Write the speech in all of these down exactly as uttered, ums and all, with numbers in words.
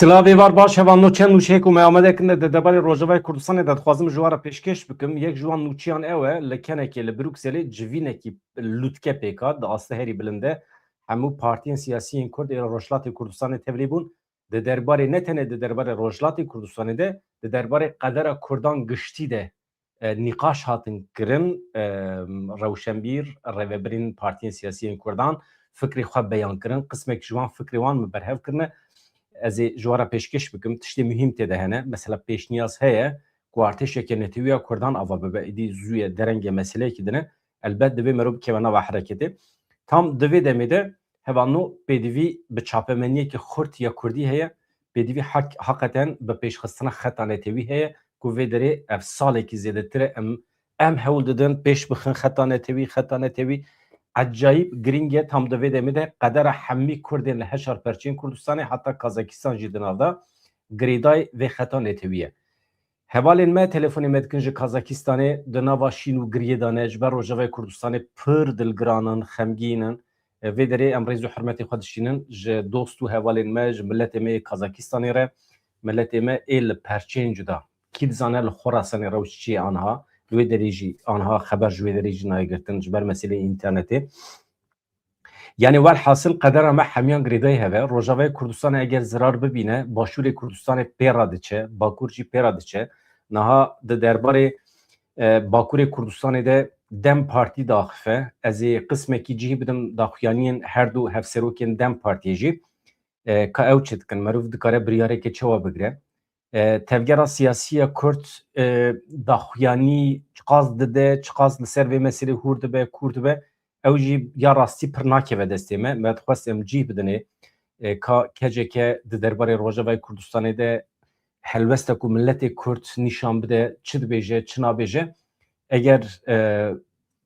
Silavê var baş hevalno, çend nûçeyek û me amade kirine di derbarê Rojavayê Kurdistanê de dixwazim ji wan re pêşkêş bikim. Yek ji wan nûçiyan ew e, li kenekê li Brukselê civînekî lûtke pêk hat, di asteherî bilind de hemû partiyên siyasî yên Kurd ê Rojhilatê Kurdistanê tevlî bûn. Di derbarê, ne tenê di derbarê Rojhilatê Kurdistanê de, di derbarê qedera Kurdan giştî de e, nîqaş hatin kirin, e, rewşenbîr, rêvebirên partiyên siyasî yên Kurdan fikrê xwe beyan kirin. Qismek ji wan fikrê wan min berhev kirine. Ez ê ji wan re pêşkêş bikim. Tiştê muhîm tê de hene. Mesela pêşniyaz heye ku artêşeke netewî ya Kurdan ava bibe. Êdî zû ye, dereng e, meseleyekî din e. Elbet divê merov bikeve nava hereketê. Tam di vê demê de hevalno pêdivî bi çapemeniyeke xurt ya Kurdî heye. Pêdivî hak-, haqeten bi pêşxistina xeta netewî heye ku vê derê ev salekî zêdetir e em, em hewl didin pêş bixin xeta netewî, xeta netewî. Ecayîb girîng e, tam di vê demê de qedera hemî Kurdên li heşar perçeyên Kurdistanê, heta Kazakistan jî di nav de girêdayî vê xeta netewî ye. Hevalên me telefonê me dikin ji Kazakistanê, di nava şîn û giriyê de ne, ji ber Rojavayê Kurdistanê pir dilgiran in, xemgîn in. E, vê derê em rêz û hurmetê xwe dişînin ji dost û hevalên me, ji miletê me yê Kazakistanê re, miletê me ê li perçeyên cuda. Kî dizane li Xorasanê rewş çi ye aniha, li wê derê jî aniha xeber ji wê derê jî nayê girtin, ji ber meseleyê înternetê. Yani welhasil qedera me hemiyan girêdayî heve. Rojavayê Kurdistanê eger zirar bibîne, Başûrê Kurdistanê pê re diçe, Bakur jî pê re diçe. Niha di derbarê, e, Bakurê Kurdistanê de DEM Partî diaxife. Ez ê qismekî cihî bidim daxuyaniyên her du hevserokên DEM Partiyê jî. E, ka ew çi dikin, merov dikare biryareke çawa bigire? E, tevgera siyasî ya Kurd, e, daxuyanî çiqas dide, çiqas li ser vê meselê hûr dibe, kûr dibe, ew jî ya rastî pir nakeve destê me. Me dixwest em cih bidinê, e, ka K C K di derbarê Rojavayê Kurdistanê de helwesta ku miletê Kurd nîşan bide, çi dibêje, çi nabêje. Eger, e,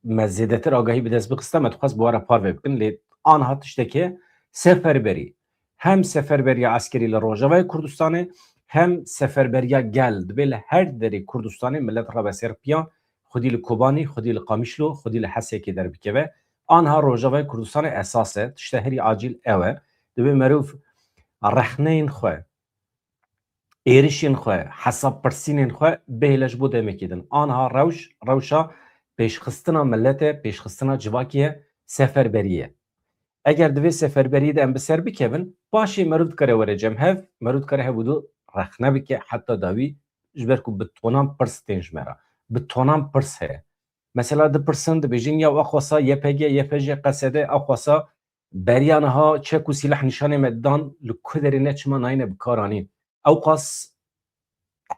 me zêdetir agahî bi dest bixista, me dixwest bi we re parve bikin. Lê aniha tiştekê seferberî. Hem seferberiya eskerî li Rojavayê Kurdistanê, hem seferberiya gel dibe li her derê Kurdistanê milet rabe ser piyan, xwedî li Kobanî, xwedî li Qamişlo, xwedî li Hesekê derbikeve. Anha Rojavayê Kurdistanê esas e, tişta herî acîl ew e. Divê merov rexneyên xwe, êrişên xwe, hesabpirsînên xwe bihêle ji bo demekê din. Anha rewş, rewşa pêşxistina milet e, pêşxistina civakê ye, seferberî ye. Eger di vê seferberiyê de em bi ser bikevin, paşê meriv dikare were cem hev, meriv dikare hev û du rexne bike heta dawî, ji ber ku bi tonan pirs tên ji me re. Bi tonan pirs heye. Mesela dipirsin, dibêjin ya axwasa Y P G, Y P J, Q S D axwasa beriya niha çek û sîleh nîşanê me dan, li ku derê ne çima nayîne bikaranîn. Ewqas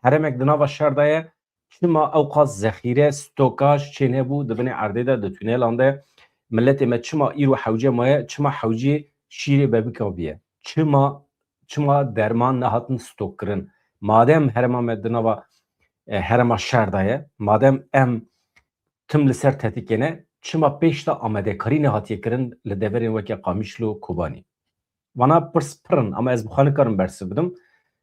heremek di nava şer de ye, çima ewqas zexîre, stokaj çênebû di binê erdê de, di tunelan de? Miletê me çima îro hewce maye, çima hewcê şîrê bebika bûye? Çima, çima derman nehatin stok kirin? Madem herêma me di nava, e, herêma şer de ye, madem em tim li ser tetikê ne, çima pêş de amadekarî nehatiye kirin li deverên weke Qamişlo, Kobanî? Vana pirs pir in, ama ez bi xwe nikarim bersiv bidim.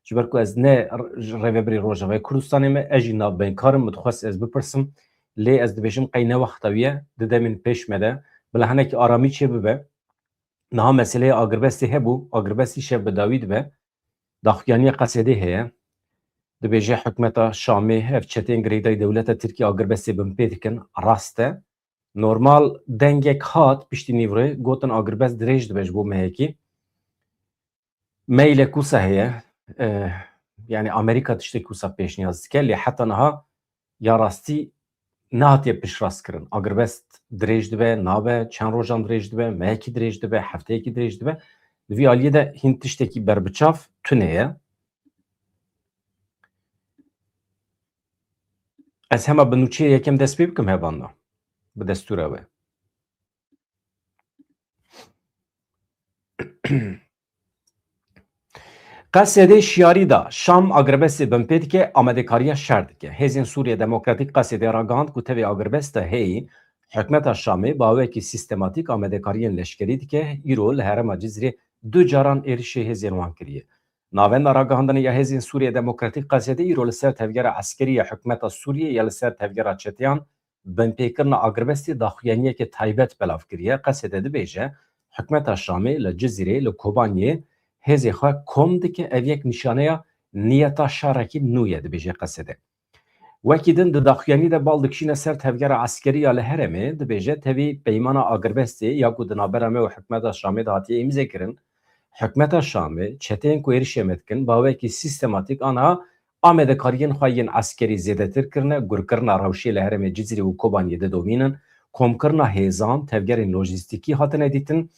Ji ber ku ez ne r-, ji rêvebirê Rojavayê Kurdistanê me, ez jî navbenkar im, min dixwest ez bipirsim. Lê ez dibêjim qey ne wexta wî ye, di demên pêş me de bila hinekî aramî çê bibe. Niha meseleyê agirbestê hebû, agirbest îşev bi dawî dibe. Daxuyaniya Q S D'ê heye. Dibêje hikûmeta Şamê ev çeteyên girêdayî dewleta Tirkiyê agirbestê binpê dikin. Rast e. Normal dengek hat piştî nîvrê, gotin agirbest dirêj dibe ji bo mehekî. Meylek wisa heye. E, yani Amerîka tiştek wisa pêşniyaz dike, lê heta niha ya rastî nehatiye piştrast kirin. Agirbest dirêj dibe, nabe, çend rojan dirêj dibe, mehekî dirêj dibe, hefteyekî dirêj dibe. Di vî aliyê de hîn tiştekî berbiçav tune ye. Ez hema bi nûçeyê yekem dest pê bikim hevalno. Bi destûra we. Q S D şiyarî da, Şam agirbestê binpê dike, amadekariya şer dike. Hêzên Sûriye Demokratîk Q S D ragihand ku tevê agirbesta heyî, hikûmeta Şamê bi awekî sîstematîk amadekariyên leşkerî dike, îro li herêma Cizîrê du caran êrişê hêzên wan kiriye. Navenda ragihandinê ya Hêzên Sûriye Demokratîk Q S D îro li ser tevgera eskerî ya hikûmeta Sûriyê ya li ser tevgera çeteyan binpêkirina agirbestê daxuyaniyeke taybet belav kiriye. Q S D dibêje, hikûmeta Şamê li Cizîrê, li Kobaniyê hêzê xwe kom dike. Ev yek nîşaneya niyeta şerekî nû ye, dibêje Qesede. Wekî din di daxuyanî de bal dikişîne ser tevgera eskerî ya li herêmê, dibêje tevî peymana agirbestê ya ku di navbera me û hikûmeta Şamê de hatiye îmzekirin, hikûmeta Şamê çeteyên ku êrişê me dikin, bi awayekî sîstematîk aniha amadekariyên xwe yên eskerî zêdetir kirine, gurkirina rewşê li herêmê Cizîrê û Kobaniyê didomînin, komkirina hêzan, tevgerên lojîstîkî hatine dîtin.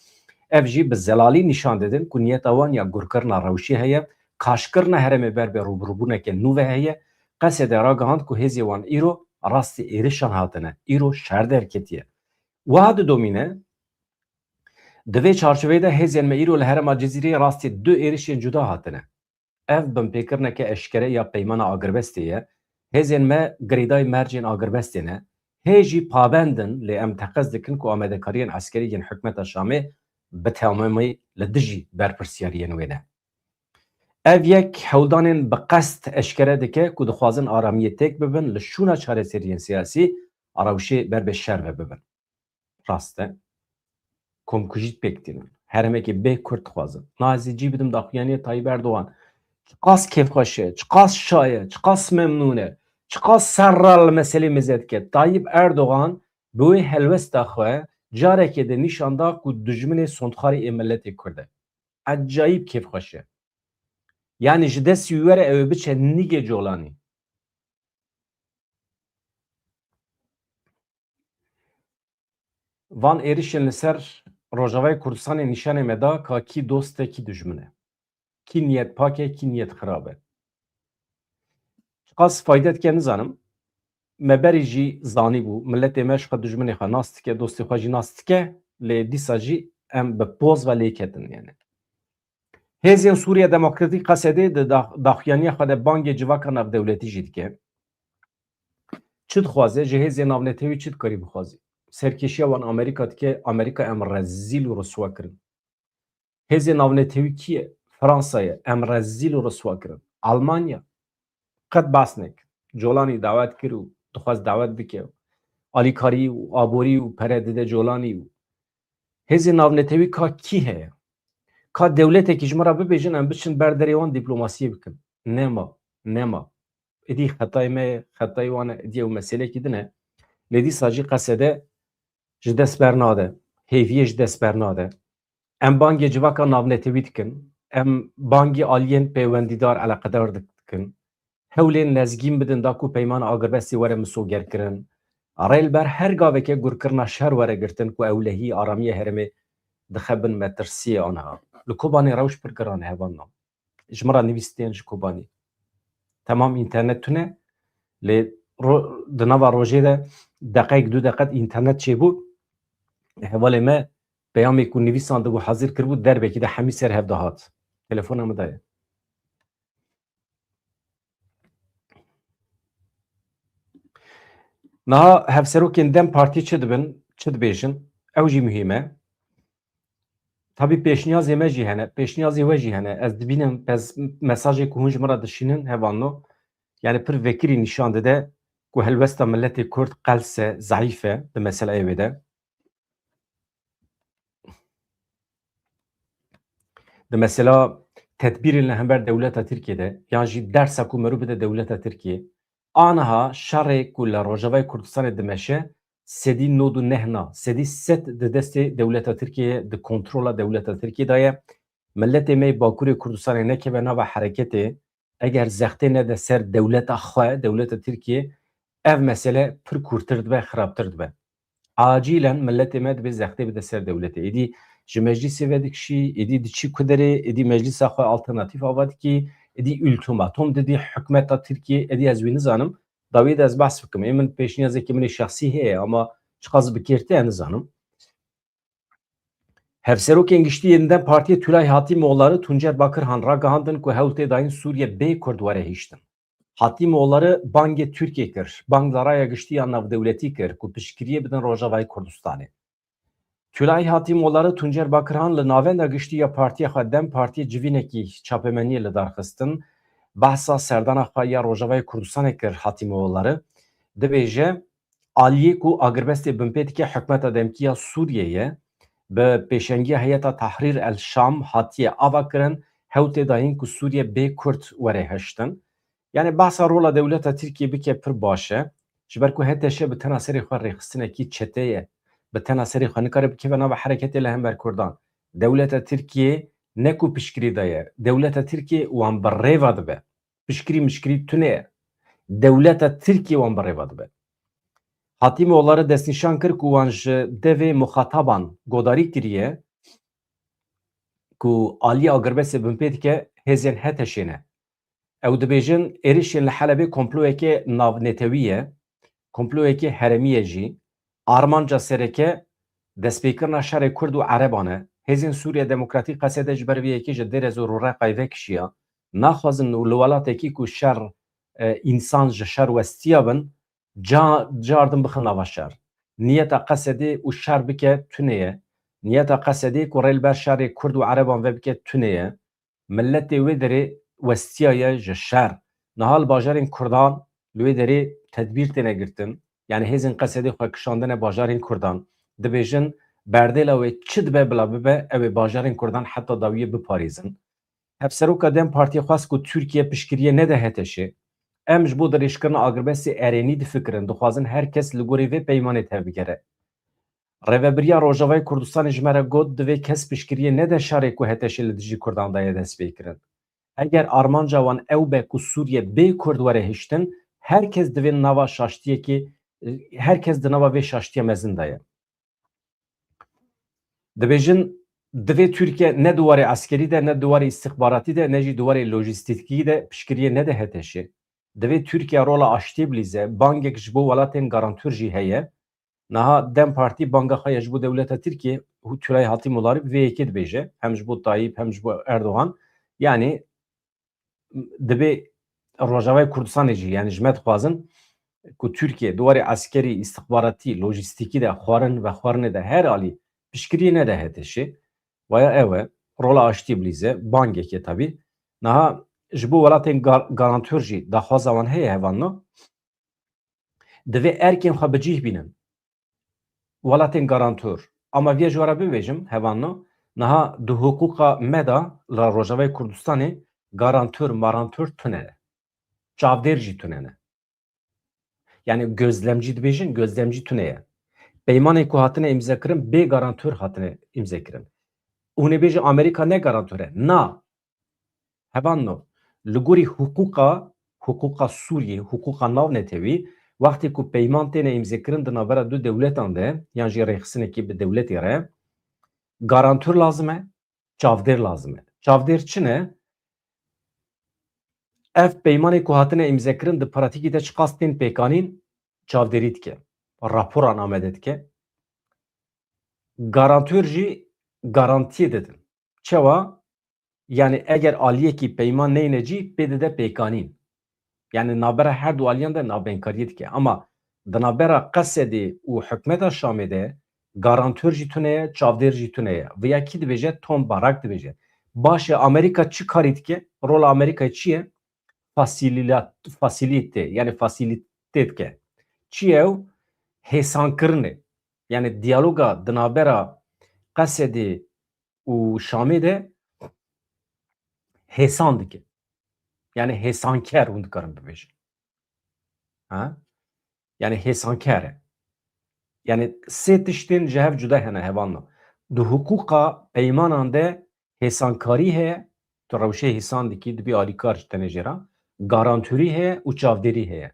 Ev jî bi zelalî nîşan didin ku niyeta wan ya gurkirina rewşê heye, kaşkirina herêmê ber bi rûbirûbûneke nû ve heye. Qesede ragihand ku hêzê wan îro rastî êrişan hatine, îro şer derketiye. Wiha didomîne, di vê çarçoveyê de hêzên me îro li herêma Cizîrê rastî du êrişên cuda hatine. Ev binpêkirineke eşkere ya peymana agirbestê ye. Hêzên me girêdayî mercên agirbestê ne. Hê jî pabend in, lê em teqez dikin ku amadekariyên eskerî yên hikûmeta Şamê bi temamî li dijî berpirsiyariyên wê ne. Ev yek hewldanên bi qest eşkere dike ku dixwazin aramiyê têk bibin, li şûna çareseriyên siyasî a rewşê ber bi şer ve bibin. Rast e. Komkujî pêk tînin. Herêmekê bê Kurd dixwazin. Na ez ê cî bidim daxuyaniyê Tayyip Erdogan. Çiqas kêfxweş e, çiqas şa ye, çiqas memnûn e, çiqas serra li meselê mêze dike. Tayyip Erdogan bi wê helwesta xwe carekê de nîşan da ku dijminê sondxarê ê miletê Kurd e. Ecayîb kêfxweş e. Yanî ji destî wî were ew ê biçe nîgê colanî. Van êrişên li ser Rojavayê Kurdistanê nîşanê me da ka kî dost e, kî dijmin e. Kî niyet pak e, kî niyet xirab e. Çiqas fayde dike nizanim. Me berî jî zanîbû, miletê me ji xwe dijminê xwe nas dike, dostê xwe jî nas dike, lê dîsa jî em bi poz ve lê ketin yani. Hêzên Sûriye Demokratîk, Qesedê, di dax-, daxuyaniya xwe de bangê civaka navdewletî jî dike. Çi dixwaze? Ji hêzên navnetewî çi dikarî bixwazî? Serkêşiya wan Amerîka dike, Amerîka em rezîl û riswa kirin. Hêzên navnetewî kî ye? Fransa ye, em rezîl û riswa kirin. Almanya? Qet behs nekin. Colanî dawet kir û dixwest dawet bike. Alîkarî û aborî û pere dide Colanî û hêzên navnetewî ka kî heye? Ka dewletekî ji min re bibêjin em biçin ber derê wan dîplomasiyê bikin? Nema, nema. Êdî xetayê me ye, xetayê wan e, êdî ew meselekî din e. Lê dîsa jî Qesede ji dest bernade, hêviyê ji dest bernade. Em bangê civaka navnetewî dikin, em bangê aliyên peywendîdar, eleqedar dikin. Hewlên lezgîn bidin da ku peymana agirbestê were misogerkirin. Rê li ber her gaveke gurkirina şer were girtin ku ewlehî aramiya herêmê dixe bin metirsiyê aniha. Li Kobanê rewş pir giran e, hevalno. Ji min re nivîstiyên ji Kobanê. Temam înternet tune, lê ro-, di nava rojê de deqeyek, du deqet înternet çêbû. Hevalê me peyamê ku nivîsandibû, hazir kiribû, derbekî de hemî ser hev dihat. Telefona min de ye. Niha hevserokên DEM Partî çi dibin, çi dibêjin? Ew jî muhîm e. Tabî pêşniyazê me jî hene, pêşniyazê we jî hene. Ez dibînim pez-, mesajê ku hûn ji min re dişînin, hevalno, yani pir vekirî nîşan dide ku helwesta miletê Kurd qels e, zeîf e di meseleyê wê de. Di mesela tedbîrên li hember dewleta Tirkiyê de, yan jî dersa ku merû bide dewleta Tirkiyê, aniha şerê ku li Rojavayê Kurdistanê dimeşe, sedî nod û neh na, sedî sed di destê dewleta Tirkiyê, di kontrola dewleta Tirkiyê de ye. Miletê me yê Bakurê Kurdistanê nekeve nava hereketê, eger zextê nede ser dewleta xwe, dewleta Tirkiyê, ev mesele pir kûrtir dibe, xirabtir dibe. Acilen miletê me dibê zextê bide ser dewletê. Êdî ji meclîsê vedikişî, êdî diçî ku derê, êdî meclîsa xwe alternatîf ava dikî, êdî ultimatom didî hikûmeta Tirkiyê, êdî ez wî nizanim. Dawiyê de ez behs bikim. Ê min pêşniyazekî min ê şexsî heye, ama çiqas bi kêr tê, ez nizanim. Hevserokên giştî yên DEM Partiyê Tülay Hatîmoğulları, Tuncer Bakırhan ragihandin ku hewl tê dayîn Sûriye bê Kurd were hiştin. Hatîmoğulları bangê Tirkiyê kir, bang li raya giştî ya navdewletî kir ku piştgiriyê bidin Rojavayê Kurdistanê. Tülay Hatîmoğulları, Tuncer Bakırhan li navenda giştî ya partiya xwe DEM Partiyê civînekî çapemeniyê li dar xistin, behsa serdana xwe ya Rojavayê Kurdistanê kir Hatîmoğulları. Dibêje, aliyê ku agirbestê binpê dike hikûmeta demkî ya Sûriyê ye, bi pêşengiya Heyeta Tahrir el Şam hatiye ava kirin, hewl tê dayîn ku Sûriye bê Kurd were hiştin. Yani behsa rola dewleta Tirkiye bike pir baş e. Ji ber ku H T Ş bi tena serê xwe rêxistinekî çete ye. Bi tena serê xwe nikare bikeve nava hereketê li hember Kurdan. Dewleta Tirkiye ne ku piştgirî daye. Dewleta Tirkiye wan bi rêva dibe. Piştgirî miştgirî tune ye. Dewleta Tirkiye wan bi rêva dibe. Hatîmoğulları destnîşan kir ku wan ji devê muxataban godarî kiriye ku aliyê agirbestê binpê dike hêzên H T Ş'ê ne. Ew dibêjin êrişên li Helebê komployeke navnetewî ye, komployeke herêmî ye jî. Armanca sereke destpêkirina şerê Kurd û Ereban e. Hêzên Sûriye Demokratîk Qesede ji ber vê yekê ji Dêrez û Rûreqayê vekişiya. Naxwazin li welatekî ku şer, e, însan ji şer westiya bin, ca-, cardin bixin nava şer. Niyeta Qesedê û şer bike tune ye. Niyeta Qesedê ku rê li ber şerê Kurd û Ereban vebike tune ye. Miletê wê derê westiyaye ji şer. Niha li bajarên Kurdan li wê derê tedbîr têne girtin. Yani hêzên Qesedê xwe kişandine bajarên Kurdan. Dibêjin berdêla wê çi dibe bila bibe, ew ê bajarên Kurdan heta dawiyê biparêzin. Hevseroka DEM Partiyê xwest ku Tirkiye piştgiriyê nede H T Ş'ê. Em ji bo dirêjkirina agirbestê erênî difikirin, dixwazin her kes li gorî vê peymanê tevbigere. Rêvebiriya Rojavayê Kurdistanê ji me re got, divê kes piştgiriyê nede şerê ku H T Ş li dijî Kurdan de ye destpêkirin. Eger armanca wan ew be ku Sûriye bê Kurd were hiştin, her kes divê nava şaştiyekê, her kes di nava vê şaştiya mezin de ye. Dibêjin, divê Tirkiye ne di warê eskerî de, ne di warê îstixbaratî de, ne jî di warê lojîstîkî de piştgiriyê nede H T Ş'ê. Divê Tirkiye rola aştiyê bilîze, bangek ji bo welatên garantûr jî heye. Niha DEM Partî banga xwe ya ji bo dewleta Tirkiye û Tülay Hatîmoğulları vê yekê dibêje, hem ji bo Tayyip hem ji bo Erdogan. Yanî divê Rojavayê Kurdistanê jî, yanî ji me dixwazin ku Tirkiye di warê eskerî, îstixbaratî, lojîstîkî de, xwarin, vexwarinê de her alî piştgiriyê nede H T Ş'ê. Vaya ew e, rola aştiyê bilîze, bangekê tabî. Niha ji bo welatên gar-, garantûr jî daxwaza wan heye hevalno. Divê erkên xwe bi cih bînin. Welatên garantûr. Ama viya ji we re bibêjim, hevalno, niha di hiqûqa me de li Rojavayê Kurdistanê garantûr, marantûr tune ne. Çavdêr jî tune ne. Yani gözlemci dibêjin, gözlemci tune ye. Peymanên ku hatine îmzekirin, bê garantûr hatine îmzekirin. Hûn ê bêjin Amerîka ne garantûr e. Na. Hevalno, li gorî hiqûqa, hiqûqa Sûriyê, hiqûqa navnetewî, wextê ku peyman têne îmzekirin di navbera du dewletan de, yan jî rêxistinekî bi dewletê re, garantûr lazim e, çavdêr lazim e. Çavdêr çi ne? Ev peymanê ku hatine îmzekirin di pratîkî de çiqas tên pêkanîn çavdêrî dike. Raporan amade dike. Garantûr jî garantiyê didin. Çawa? Yani eger aliyekî peyman neyne cî pê dide pêkanîn. Yani navbera her du aliyan de navbênkariyê dike. Ama di navbera Qesedê û hikûmeta Şamê de garantûr jî tune ye, çavdêr jî tune ye. Viya kî dibêje? Tom Barak dibêje. Baş e, Amerîka çi karî dike? Rola Amerîkayê çi ye? Fasîlîlat-, fasîlîte, yani fasîlîte dike. Çi ye ew? Hêsankirinê. Yani diyaloga di navbera Qesedê û Şamê de hêsan dike. Yani hêsanker hûn dikarin bibêjin. Ha? Yani hêsanker e. Yani sê tiştên ji hev cuda hene hevalno. Di hiqûqa peymanan de hêsankarî heye, tu rewşê hêsan dikî, dibî alîkar ji tenê jê re, garantûrî heye û çavdêrî heye.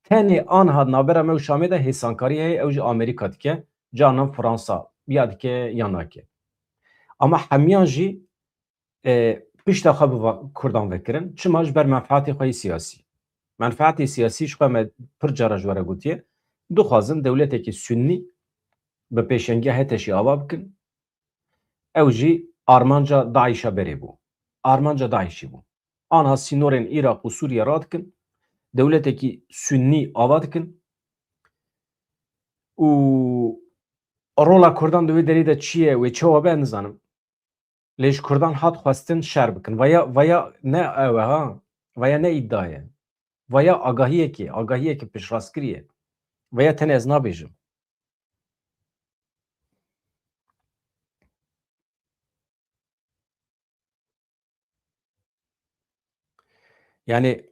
Tenê anha navbera me û Şamê de hêsankarî heye, ew jî Amerîka dike, canan Fransa ya dike ya nake. Ama hemiyan jî, e, pişta xwe bi va-, Kurdan vekirin. Çima? Ji ber menfaatê xwe yê siyasî. Menfaatê siyasî ji xwe me pir cara ji we re gotiye. Dixwazin dewletekî sunnî bi pêşengiya H T Ş'ê ava bikin. Ew jî armanca DAIŞ'a berê bû. Armanca DAIŞ'î bû. Anha sînorên Iraq û Sûriye radikin, dewletekî sunnî ava dikin û rola Kurdan di wê derê de çi ye, wê çawa be, nizanim. Lê ji Kurdan hat xwestin şer bikin. Vaya, vaya ne ew e ha, vaya ne îdia ye. Vaya agahiyekê, agahiyekê piştrastkirî ye. Vaya tenê ez nabêjim. Yani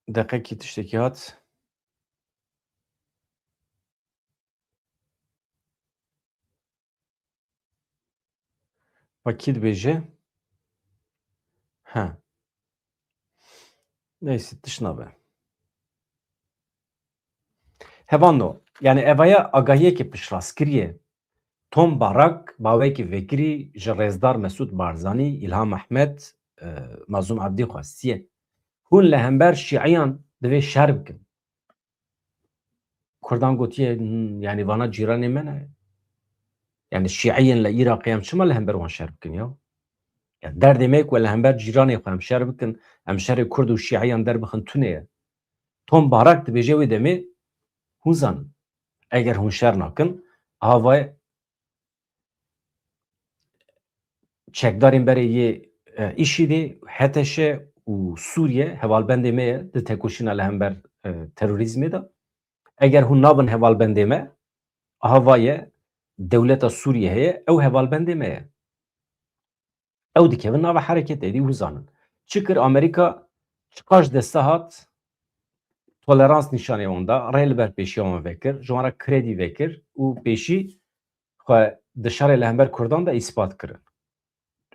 deqekî tiştekî hat. Wekî dibêje. He. Neyse, tişt nabe. Hevano, yani evaya agahiyekê piştrast kiriye. Tom Barak bawekî vekirî ji rêzdar Mesûd Barzanî, Îlham Ehmed, e, Mazlûm Ebdî xwestiye. Hûn li hember şîiyan divê şer bikin. Kurdan gotiye, "Hmm, yani vana cîranê me ne. Yani şîiyên li Iraqê em çima li hember wan şer bikin ya? Ya derdê me ku li hember cîranê xwe em şer bikin, em şerê Kurd û şîiyan derbixin tune ye." Tom Barak dibêje wê demê hûn zanin. Eger hûn şer nakin, ava çekdarên berê yê, e, IŞÎDê, HTŞ û Sûriye hevalbendê me ye di tekoşîna li hember, e, terorîzmê de. Eger hûn nabin hevalbendê me, ava ye dewleta Sûriye heye, ew hevalbendê me ye. Ew dikevin nava hereketê, dî hûn zanin. Çi kir Amerîka, çiqaş deste hat, tolerans nîşanê wan da, rê li ber pêşiya wan vekir, ji wan re kredî vekir û pêşî xwe di şerê li hember Kurdan de îspat kirin.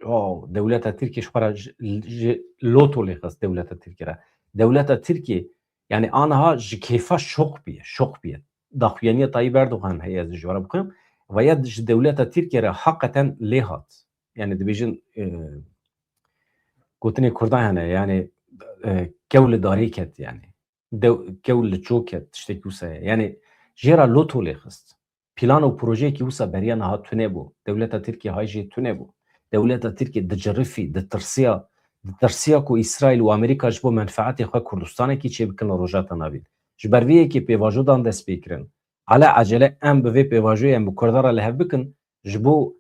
O, dewleta Tirkiyê ji xwe re ji, ji loto lê xist dewleta Tirkiyê re. Dewleta Tirkiyê, yani aniha ji kêfa şok bûye, şok bûye. Daxuyaniya Tayyip Erdogan heye, ez ji we re bixwim. Ve ya ji dewleta Tirkiyê re heqeten lê hat. Yani dibêjin, e, gotinê Kurdan hene, yani, e, kew li darê ket yani. Dew-, kew li ço ket, tiştekî wisa ye. Yani jê re loto lê xist. Plan û projeyekî wisa beriya niha tune bû. Dewleta Tirkiyê hay jê tune bû. Dewleta Tirkiyê dicirifî, ditirsiya, ditirsiya ku Îsraîl û Amerîka ji bo menfeetê xwe Kurdistanekî çêbikin li Rojhilata Navîn. Ji ber vê yekê pêvajo dan destpêkirin. Ele ecele em bi vê pêvajoyê em bi Kurdan re li hev bikin, ji bo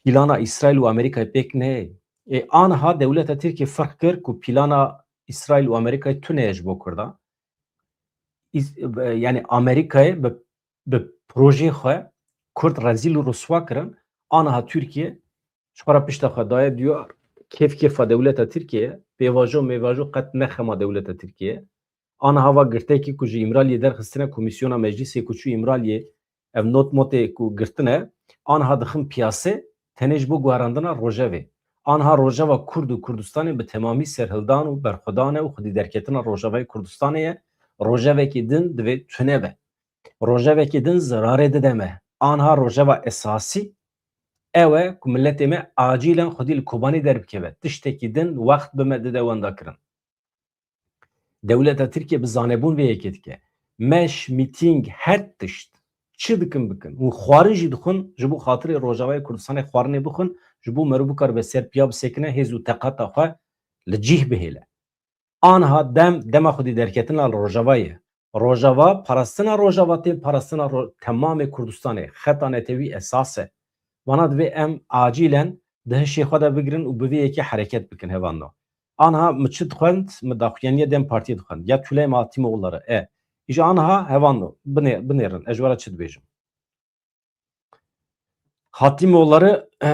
plana Îsraîl û Amerîkayê pêk neyê. Ê, aniha dewleta Tirkiyê ferq kir ku plana Îsraîl û Amerîkayê tune ye ji bo Kurdan. Îs-, e, yani Amerîkayê bi, bi projeyê xwe Kurd rezîl û riswa kirin. Aniha Tirkiye ji xwe re pişta xwe daye diyar. Kêf kêfa dewleta Tirkiyê ye. Pêvajo mêvajo qet ne xema dewleta Tirkiyê ye. Aniha va girtekî ku ji Îmraliyê derxistine, komîsyona meclîsê ku çû Îmraliyê, ev not motê ku girtine, aniha dixin piyasê, tenê ji bo guherandina rojevê. Aniha rojeva Kurd û Kurdistanê bi temamî serhildan û berxwedan e û xwedî derketina rojevayê Kurdistanê ye. Rojevekî din divê tune be. Rojevekî din zirarê dide me. Aniha rojeva esasî ew e ku miletê me acîlen xwedî li Kobanî derbikeve. Tiştekî din wext bi me dide wendakirin. Dewleta Tirkiye bi zanebûn vê yekê dike. Meş, mîtîng, her tişt. Çi dikin bikin. Û xwarin jî dixwin, ji bo xatirê Rojavayê Kurdistanê xwarinê bixwin, ji bo meriv bikaribe ser piya bisekine, hêz û teqata xwe li cîh bihêle. Aniha dem, dema xwedî derketina li Rojava ye. Rojava, parastina Rojava tê, parastina ro-, temamê Kurdistanê. Xeta netewî esas e. Vana divê em acîlen di hişê xwe de bigirin û bi vê yekê hereket bikin, hevando. Anha mi çi dixwend, mi daxuyaniya DEM Partiyê dixwend. Ya Tülay Hatîmoğulları, e. Îja anha hevando, binê-, binêrin, ez ji we re çi dibêjim. Hatîmoğulları, e,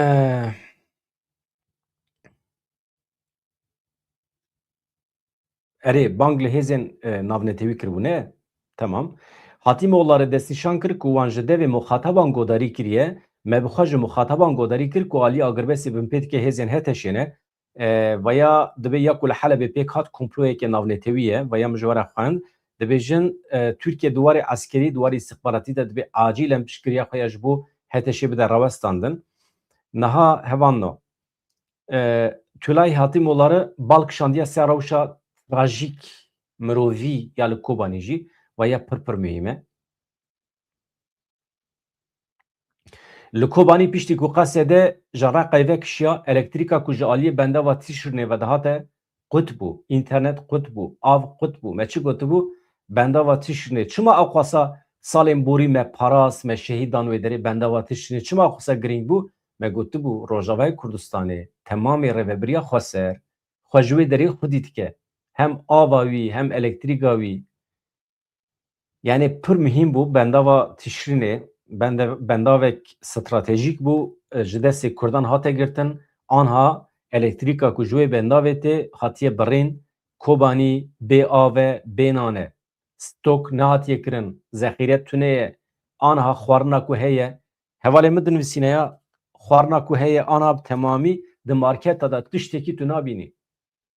Erê, bang li hêzên, e, navnetewî kiribû, ne? Temam. Hatîmoğulları destnîşan kir ku wan ji devê muxataban godarî kiriye, me bi xwe ji muxataban godarî kir ku alî agirbestê binpê dike hêzên HTŞ'ê ne. E, veya dibe ya ku li Helebê pêk hat komployeke navnetewî ye, veya min ji we re xwend, dibêjin, e, Tirkiye di warê eskerî, di warê îstixbaratî de dibe acîlen piştgiriya xwe ya ji bo HTŞ'ê bide rawestandin. Niha hevan no. E, Tülay Hatîmoğulları bal kişandiye ser rewşa trajîk mirovî ya li Kobanî jî, ve ya pir pir muhîm e. Li Kobanî piştî ku Qesede ji Reqayê vekişiya, elektrîka ku ji aliyê bendava Tişrînê vedihate, qut bû, înternet qut bû, av qut bû. Me çi gotibû? Bendava Tişrînê. Çima ewqasa salên borî me parast, me şehîd dan wê derê bendava Tişrînê? Çima ewqasa girîng bû? Me gotibû, Rojavayê Kurdistanê temamê rêvebiriya xweser, xwe ji wê derê xwedî dike. Hem ava wî, hem elektrîka wî. Yani pir muhîm bû, bendava Tişrînê, bende-, bendavek stratejîk bû, e, ji destê Kurdan hate girtin, anha elektrîka ku ji wê bendavê tê hatiye birîn, Kobanî bê av e, bê nan e. Stok nehatiye kirin, zexîre tune ye. Aniha xwarina ku heye, hevalê min dinivîsîne ya, xwarina ku heye aniha bi temamî di marketa de tiştekî tu nabînî.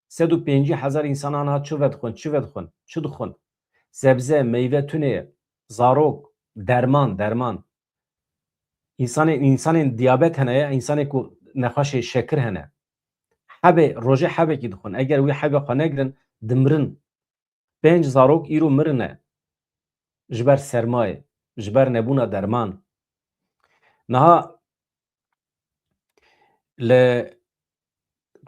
Sed û pêncî hezar însan aniha çi vedixwin, çi vedixwin, çi dixwin? Sebze, meyve tune ye. Zarok, derman, derman. Însanên, însanên diyabet hene ye, însanê ku nexweşê şekir hene. Hebê, rojê hebekî dixwin. Eger wî hebê xwe negirin, dimirin. Pênc zarok îro mirine. Ji ber sermayê, ji ber nebûna derman. Niha li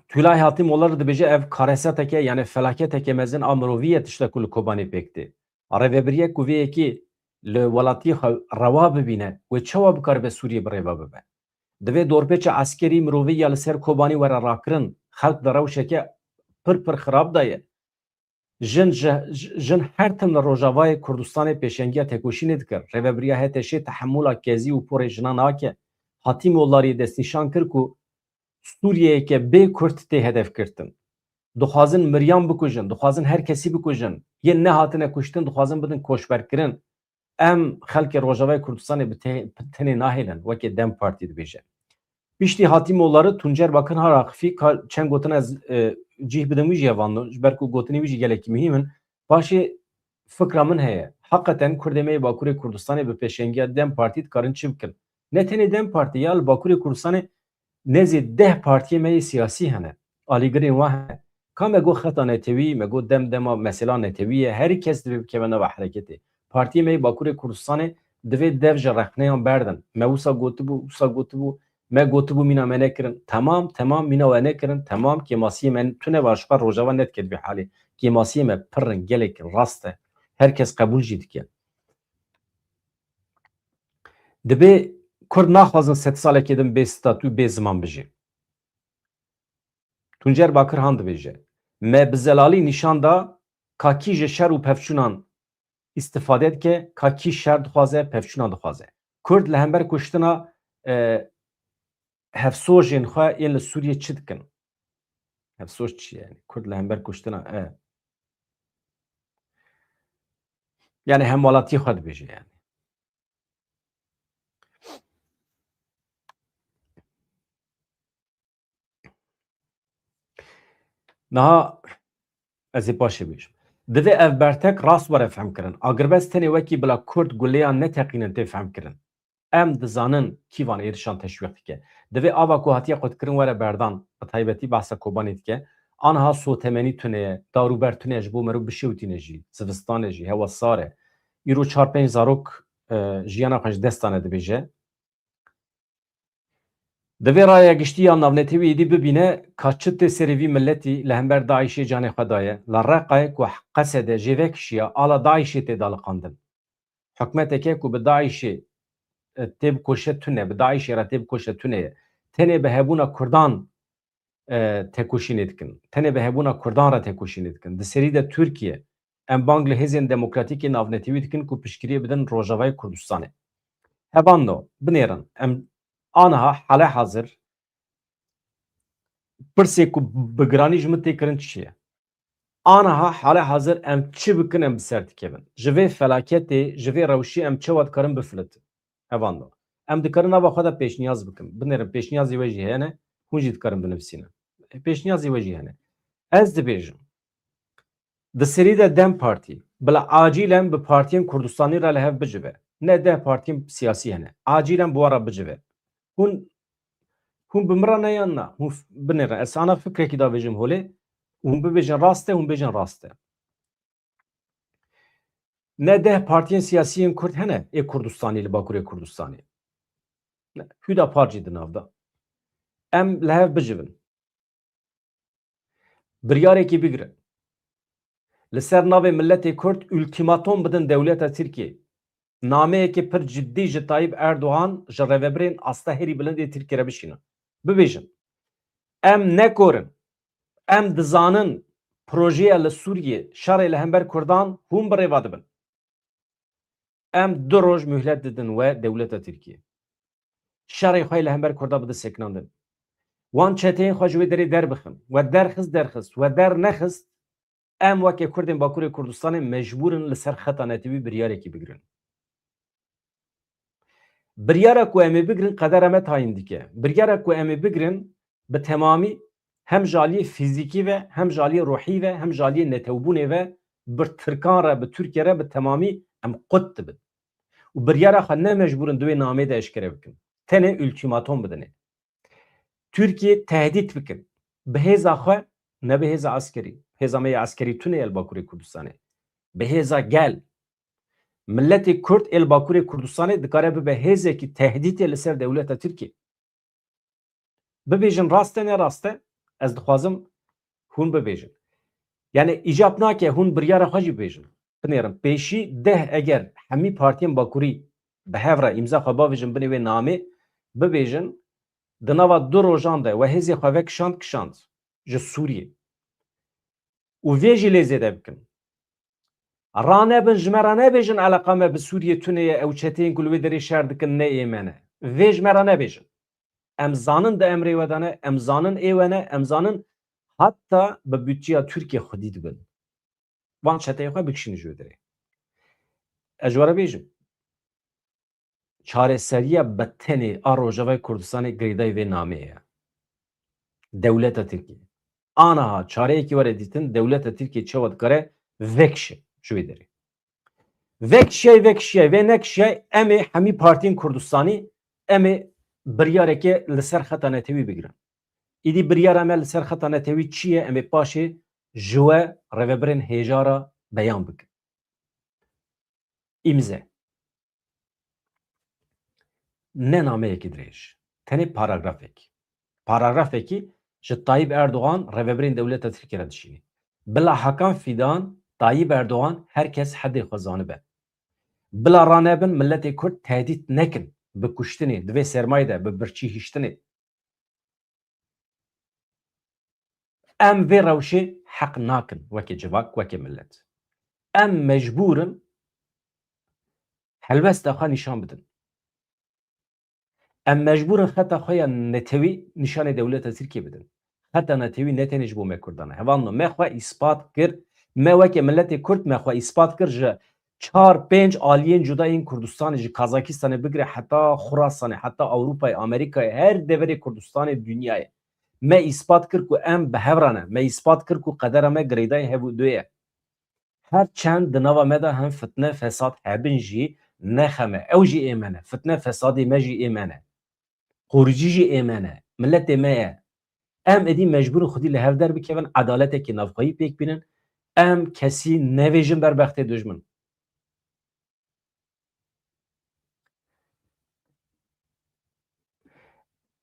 Tûlay Hatîmoğulları dibêje ev kareseteke, yani felaketeke mezin a mirovî ye tişta ku li Kobanê pêk tê. A rêvebiriyek ku vê yekê li welatiyê xwe rewa bibîne, wê çawa bikaribe Sûriyê bi rêve bibe? Divê dorpêça eskerî mirovî ya li ser Kobanî were rakirin. Xelk di rewşeke pir pir xirab de ye. Jin ji, ji, jin her tim li Rojavayê Kurdistanê pêşengiya tekoşînê dikir. Rêvebiriya H T Ş tehemûla kezî û porê jinan nake. Hatîmoğullariyê destnîşan kir ku Sûriyeyeke bê Kurd tê hedefgirtin. Dixwazin miriyan bikujin, dixwazin her kesî bikujin. Yên nehatine kuştin, dixwazin bidin koçberkirin. Em xelkê Rojavayê Kurdistanê bi te-, bi tenê nahêlin, wekî DEM Partî dibêje. Piştî Hatîmoğulları Tuncer Bakir hat axifî, ka çend gotina ez, e, cih bidim wî jî, hevalno, ji ber ku gotinê wî jî gelekî muhîm in. Paşê fikra min heye. Heqeten Kurdê me yê Bakurê Kurdistanê bi pêşengiya DEM Partî dikarin çi bikin? Ne tenê DEM Partî, ya li Bakurê Kurdistanê nêzî deh partiyê me yê siyasî hene. Alîgirên wan hene. Ka me got xeta netewî, me got dem dema mesela netewî ye. Herî kes divê bikeve nava hereketê. Partiyê me yê Bakurê Kurdistanê divê dev ji rexneyan berdin. Me wisa gotibû, wisa gotibû, me gotibû mîna me nekirin. Temam, temam mîna we nekirin. Temam kêmasiyê me tune ve ji xwe Rojava nedike di vê halê. Kêmasiyê me pir in, gelek rast e. Her kes qebûl jî dike. Dibê Kurd naxwazin sed salekê din bê statû, bê ziman bijî. Tuncer Bakir han dibêje, me bi zelalî nîşan da ka kî ji şer û pevçûnan îstifade dike, ka kî şer dixwaze, pevçûnan dixwaze. Kurd li hember kuştina, e, hevsojên xwe yên li Sûriyê çi dikin? Hevsoj çi ye? Yani Kurd li hember kuştina, e, yani hemwelatiyê xwe dibêje yani. Niha ez ê paşê bêjim. Divê ev bertek rast were fehmkirin. Agirbest tenê wekî bila Kurd guleyan neteqînin tê fehmkirin. Em dizanin kî van êrişan teşwîq dike. Divê ava ku hatiye qutkirin were berdan, bi taybetî behsa Kobanê dike. Aniha sotemenî tune ye, darûber tune ye ji bo meriv bişewitîne jî, zivistan e jî, hewa sar e. Îro çar pênc zarok, e, jiyana xwe ji dest dane dibêje. Divê raya giştî ya navnetewî êdî bibîne ka çi tê serê vî miletî li hember DAIŞê canê xwe daye. Li Reqayê ku Qesede jê vekişiya, ala DAIŞê tê daliqandin. Hikûmeteke ku bi DAIŞê, e, tê bikoşe tune, bi DAIŞê re tê bikoşe tune ye. Tenê bi hebûna Kurdan, e, tekoşînê dikin. Tenê bi hebûna Kurdan re tekoşînê dikin. Di serî de Tirkiye, em bang li hêzên demokratîkê navnetewî dikin ku piştgiriyê bidin Rojavayê Kurdistanê. Hevando, binêrin, em aniha hale hazir pirsê ku bi giranî ji min tê kirin çi ye? Aniha hale hazir em çi bikin em bi ser dikevin? Ji vê felaketê, ji vê rewşê em çawa dikarin bifilitin? Hevando. Em dikarin nava xwe de pêşniyaz bikin. Binêrin pêşniyazê we jî heye ne, hûn jî dikarin binivîsînin. Pêşniyazê we jî hene. Ez dibêjim, di serî de DEM Partî, bila acîlen bi partiyên Kurdistanî re li hev bicive. Ne deh partiyên siyasî hene. Acîlen bi wan re bicive. Hûn, hûn bi min re ne yan na? Hûn f-, binêrin. Ez ana fikrekî davêjim holê. Hûn bibêjin rast e, hûn bêjin rast e. Ne deh partiyên siyasî yên Kurd hene ê Kurdistanî li Bakurê Kurdistanê. Ne, Hüdapar jî di nav de. Em li hev bicivin. Biryarekî bigirin. Li ser navê miletê Kurd ultîmatom bidin dewleta Tirkiyê. Nameyekê pir cidî ji Tayyip Erdogan, ji rêvebirên asta herî bilind ê Tirkiyê re bişînin. Bibêjin, em nekorin. Em dizanin projeya li Sûriyê, şerê li hember Kurdan hûn bi rêva dibin. Em du roj muhlet didin we dewleta Tirkiyê. Şerê xwe li hember Kurda bide sekinandin. Wan çeteyên xwe ji wê derê derbixin. We derxist, derxist. We dernexist, em weke Kurdên Bakurê Kurdistanê mecbûr in li ser xeta netewî biryarekî bigirin. Biryara ku em ê bigirin qedera me tayîn dike. Biryara ku em ê bigirin bi temamî hem ji aliyê fîzîkî ve, hem ji aliyê ruhî ve, hem ji aliyê netewbûnê ve bi Tirkan re, bi Tirkiye re bi temamî em qut dibin. Û biryara xwe ne mecbûr in di wê nameyê de eşkere bikin. Tenê ultîmatom bidinê. Tirkiye tehdît bikin. Bi hêza xwe, ne bi hêza eskerî. Hêza me ya eskerî tune ye li Bakurê Kurdistanê. Bi hêza gel. Miletê Kurd ê li Bakurê Kurdistanê dikare bibe hêzekî tehdîtê li ser dewleta Tirkiye. Bibêjin rast e, ne rast e, ez dixwazim hûn bibêjin. Yani îcab nake hûn biryara xwe jî bibêjin. Binêrin, pêşî deh eger hemî partiyên Bakurî bi hev re îmza xwe bavêjin binê wê namê, bibêjin, di nava du rojan de we hêzê xwe vekişand, kişand ji Sûriyê. Û vê jî lê zêde bikin. Ranebin, ji me re nebêjin eleqa me bi Sûriyê tune ye, ew çeteyên ku li wê derê şer dikin ne ê me ne. Vê ji me re nebêjin. Em zanin di emrê we de ne, em zanin ê we ne, em zanin heta bi budçeya Tirkiye xwedî dibin. Van çeteyê xwe bikişînin ji wê derê. Ez ji we re bêjim. Çareseriya bi tenê a Rojavayê Kurdistanê girêdayî vê nameyê ye. Dewleta Tirkiyê. Aniha çareyekî were dîtin, dewleta Tirkiyê çawa dikare vekişe ji wê derê. Vekişiyay, vekişiyay, vê nekişiyay, em ê hemî partiyên Kurdistanî, em ê biryareke li ser xeta netewî bigirin. Îdî biryara me li ser xeta netewî çi ye? Em ê paşê ji we rêvebirên hêja re beyan bikin. Îmze. Ne nameyekî dirêj. Tenê paragrafekî. Paragrafekî ji Tayyip Erdogan rêvebirên dewleta Tirkiyê re dişînê. Bila Hakan Fidan, Tayyip Erdogan her kes hedê xwe zanibe. Bila ranebin miletê Kurd tehdît nekin bi kuştinê, di vê sermayê de bi birçî hiştinê. Em vê rewşê heq nakin weke civak, weke milet. Em mecbûr in helwesta xwe nîşan bidin. Em mecbûr in xeta xwe ya netewî nîşanê dewleta Tirkiyê bidin. Xeta netewî ne tenê ji bo me Kurdan e. Hevalno, me xwe îspat kir, me weke miletê Kurd me xwe îspat kir ji çar pênc aliyên cuda yên Kurdistanê, ji Kazakistanê bigire heta Xurasanê, heta Ewropayê, Amerîkayê, her deverê Kurdistanê, dinyayê. Me îspat kir ku em bi hev re ne. Me îspat kir ku qedera me girêdayê hev û dû ye. Her çend di nava me de hin fitne, fesad hebin jî, ne xem e. Ew jî ê me ne. Fitne, fesadê me jî ê me ne. Xoricî jî ê me ne. Miletê me ye. Em êdî mecbûr in xwedî li hev derbikevin, edaletekî navxweyî pêk bînin. Em kesî nevêjin ber bextê dijmin.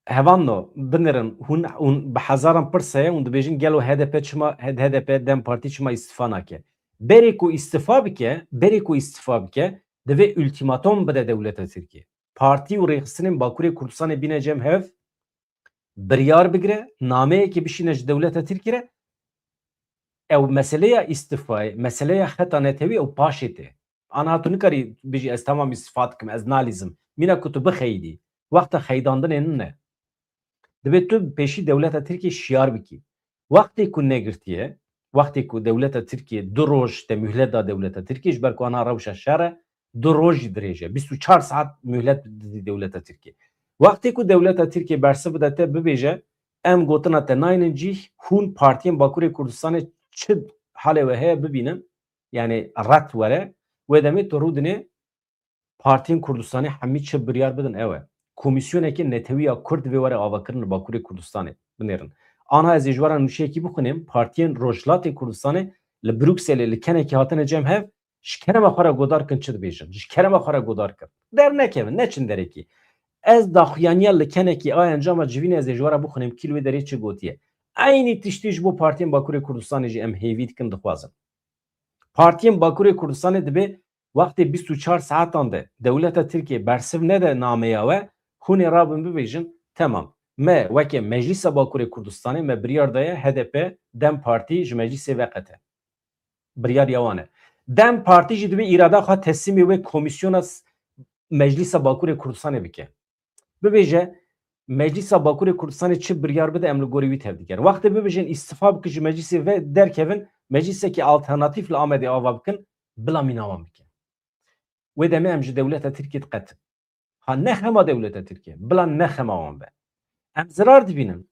Hevalno, binêrin, hûn, hûn bi hezaran pirse ye, hûn dibêjin, gelo H D P çima, H D P, DEM Partî çima îstifa nake? Berê ku îstifa bike, berê ku îstifa bike, divê ultîmatom bide dewleta Tirkiyê. Partî û rêxistinên Bakurê Kurdistanê bîne cem hev, biryar bigire, nameyekê bişîne ji dewleta Tirkiyê re, ew meseleya îstifayê, meseleya xeta netewî ew paşê tê. Aniha tu nikarî bijî ez temam îstifa dikim, ez nalîzim. Mîna ku tu bixeyidî, wexta xeydandinê nine. Divê tu pêşî dewleta Tirkiyê şiyar bikî. Wextê ku negirtiye, wextê ku dewleta Tirkiyê du roj te muhlet da dewleta Tirkiyê, ji ber ku aniha rewşa şer e, du roj jî dirêj e. Bîst û çar saet muhlet didî dewleta Tirkiyê. Wextê ku dewleta Tirkiyê bersiv bide te bibêje, em gotina te naynin cîh, hûn partiyên Bakurê Kurdistanê çi halê we heye bibînin, yani red were, wê demê tu rûdinê partiyên Kurdistanê hemî çi biryar bidin ew e. Komîsyonekê netewî ya Kurd divê were avakirin li Bakurê Kurdistanê. Binêrin. Ana ez ê ji we re nûçeyekî bixwînim, partiyên Rojhilatê Kurdistanê li Brukselê li kenekî hatine cem hev, ji kerema xwe re godar kin çi dibêjin. Ji kerema xwe re godar kin. Dernekevin, neçin derekî. Ez daxuyaniya li kenekî a encama civînê ez ê ji we re bixwînim kî li wê derê çi gotiye. Eynî tiştî ji bo partiyên Bakurê Kurdistanê jî em hêvî dikin, dixwazin. Partiyên Bakurê Kurdistanê dibê wextê bîst û çar saetan de dewleta Tirkiyê bersiv nede nameya we, hûn ê rabin bibêjin, temam, me weke Meclîsa Bakurê Kurdistanê me biryar daye H D P, DEM Partî ji meclîsê veqete. Biryar ya wan e. DEM Partî jî divê îrada xwe teslîmê wê komîsyona s-, Meclîsa Bakurê Kurdistanê bike. Bibêje, Meclisa Bakurê Kurdistanê çi biryar bide, em li gorî wî tevdigerin. Wextê bibêjin îstifa bikin ji meclisê ve derkevin, meclisekî alternatîf li Amedê ava bikin, bila mîna wan bike. Wê demê em ji dewleta Tirkiyê diqetin. Ha ne xema dewleta Tirkiyê, bila ne xema wan be. Em zerar dibînin.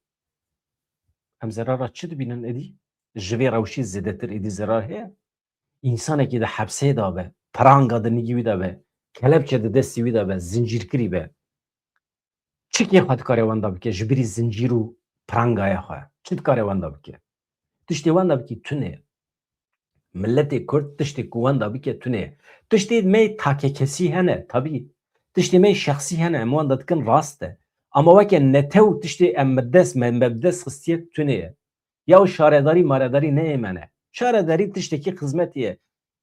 Em zerara çi dibînin êdî? Ji vê rewşê zêdetir êdî zerar heye? Însanekî di hepsê de be, piranga di nigî wî de be, kelepçe di destî wî de be, zincîrkirî be. Çi kê xwe dikare wenda bike ji birî zincîr û pirangaya xwe? Çi dikare wenda bike? Tiştê wenda bikî tune ye. Miletê Kurd tiştê ku wenda bike tune ye. Tiştê me takekesî hene, tabî. Tiştê me şexsî hene, em wenda dikin rast e. Ama weke netew tiştê em bi dest, me, me bi dest xistiye tune ye. Ya û şaredarî maredarî neyê me ne. Şaredarî tiştekî xizmetê ye.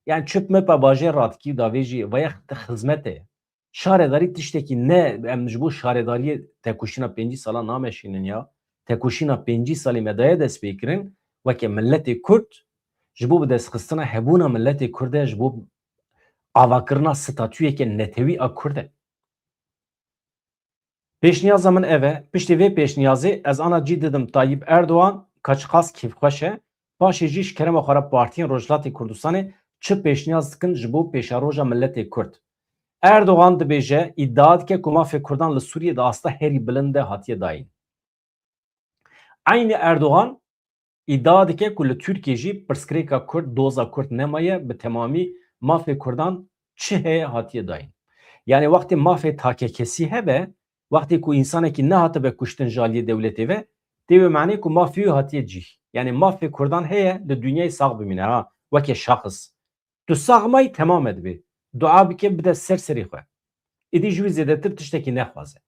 Yani çöp möpa bajêr radikî davêjî veya xizmetê ye. Şaredarî tiştekî ne, em ji bo şaredariyê tekoşîna pêncî sala nameşînin ya. Tekoşîna pêncî salî me daye dest pê kirin, weke miletê Kurd, ji bo bi destxistina hebûna miletê Kurd e, ji bo avakirina statuyeke netewî a Kurd e. Pêşniyaza min ev e, piştî vê pêşniyazê ez ana cî didim Tayyip Erdogan, ka çiqas kêfxweş e, paşê jî ji kerema xwe re partiyên Rojhilatê Kurdistanê çi pêşniyaz dikin ji bo pêşeroja miletê Kurd. Erdogan dibêje, îdia dike ku mafê Kurdan li Sûriyê di asta herî bilind de hatiye dayîn. Eynî Erdogan îdia dike ku li Tirkiyê jî pirsgirêka Kurd, doza Kurd nemaye, bi temamî mafê Kurdan çi heye hatiye dayîn. Yani wextê mafê takekesî hebe, wextê ku însanekî nehatibe kuştin ji aliyê dewletê ve, tê wê manê ku mafê wî hatiye cîh. Yani mafê Kurdan heye li dinyayê sax bimîne ha, weke şexs. Tu sax mayî temam e dibê. Dua bike bide ser serê xwe. Êdî ji wî zêdetir tiştekî nexwaze.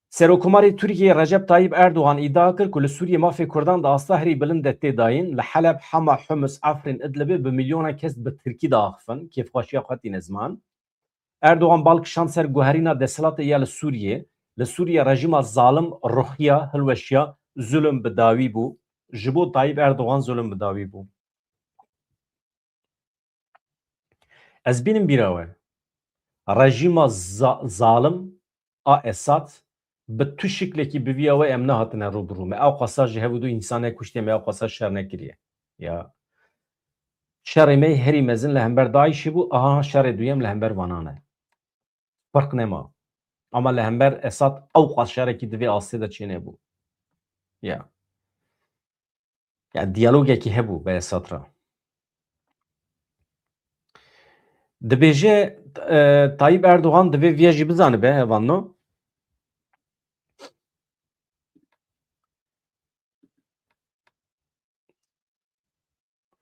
Serokkomarê Tirkiyê Recep Tayyip Erdogan îdia kir ku li Sûriyê mafê Kurdan di asta herî bilind de tê dayîn. Li Heleb, Hama, Humus, Efrîn, Idlibê bi milyonan kes bi tirkî diaxifin. Kêfxweşiya xwe tîne ziman. Erdogan bal kişand ser guherîna desthilatê ya li Sûriyê. Li Sûriyê rejîma zalim ruxiya, hilweşiya, zulm bi dawî bû. Ji bo Tayyip Erdogan zulm bi dawî bû. Ez bînim bîra we. Rejîma za-, zalim a Esad bi tu şiklekî bi viya we em nehatine rû bi rû. Me ew qasa ji hev û du însan nekuştiye, me ew qasa şer nekiriye. Ya. Şerê me herî mezin li hember DAIŞê bû, aha şerê duyem li hember vanan e. Ferq nema. Ama li hember Esad ew qas şerekî di vê astê de çênebû. Ya. Ya diyalogekî hebû bi Esad re. Dibêje, e, Tayyip Erdogan divê viya jî bizanibe, hevalno.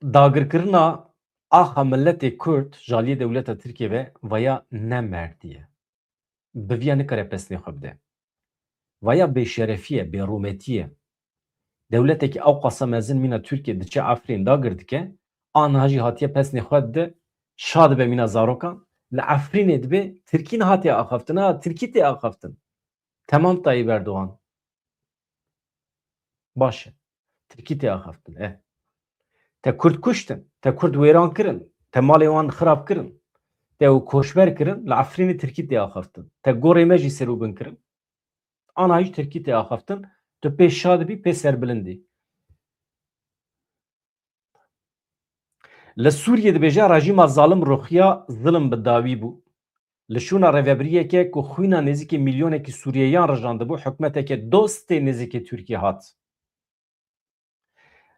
Dagirkirina axa miletê Kurd ji aliyê dewleta Tirkiyê ve vaya ne merdî ye. Bi viya nikare pesnê xwe bide. Vaya bêşerefî ye, bêrûmetî ye. Dewletekî ew qasa mezin mîna Tirkiye diçe Efrîn dagir dike, aniha jî hatiye pesnê xwe dide, şa dibe mîna zarokan, li Efrînê dibe, Tirkî nehatiye axaftin, ha, Tirkî tê axaftin. Temam Tayyip Erdogan. Baş e. Tirkî tê axaftin. E. Te Kurd kuştin. Te Kurd wêran kirin. Te malê wan xirab kirin. Te û koçber kirin. Li Efrînê Tirkî tê axaftin. Te gorê me jî serûbin kirin. Ana hîç Tirkî tê axaftin. Tu pê şa dibî, pê serbilindî. Li Sûriyê dibêje rejîma zalim ruxiya zilim bi dawî bû. Li şûna rêvebiriyeke ku xwîna nêzîkî milyonekî Sûriyeyan rijandibû, hikûmeteke dostê nêzîkê Tirkiyê hat.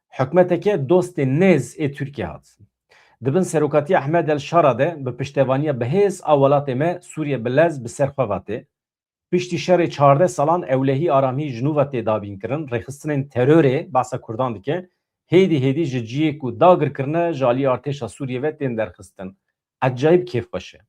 Hikûmeteke dostê nêz ê Tirkiyê hat. Di bin serokatiya Ehmed El Şara de bi piştevaniya bihêz a welatê me Sûriye bi lez bi ser xwe ve tê. Piştî şerê çardeh salan ewlehî aramî ji nû ve tê dabînkirin, rêxistinên terorê, behsa Kurdan dike, hêdî hêdî ji cihê ku dagir kirine ji alî artêşa Sûriyê ve tên derxistin. Ecayîb kêfxweş e.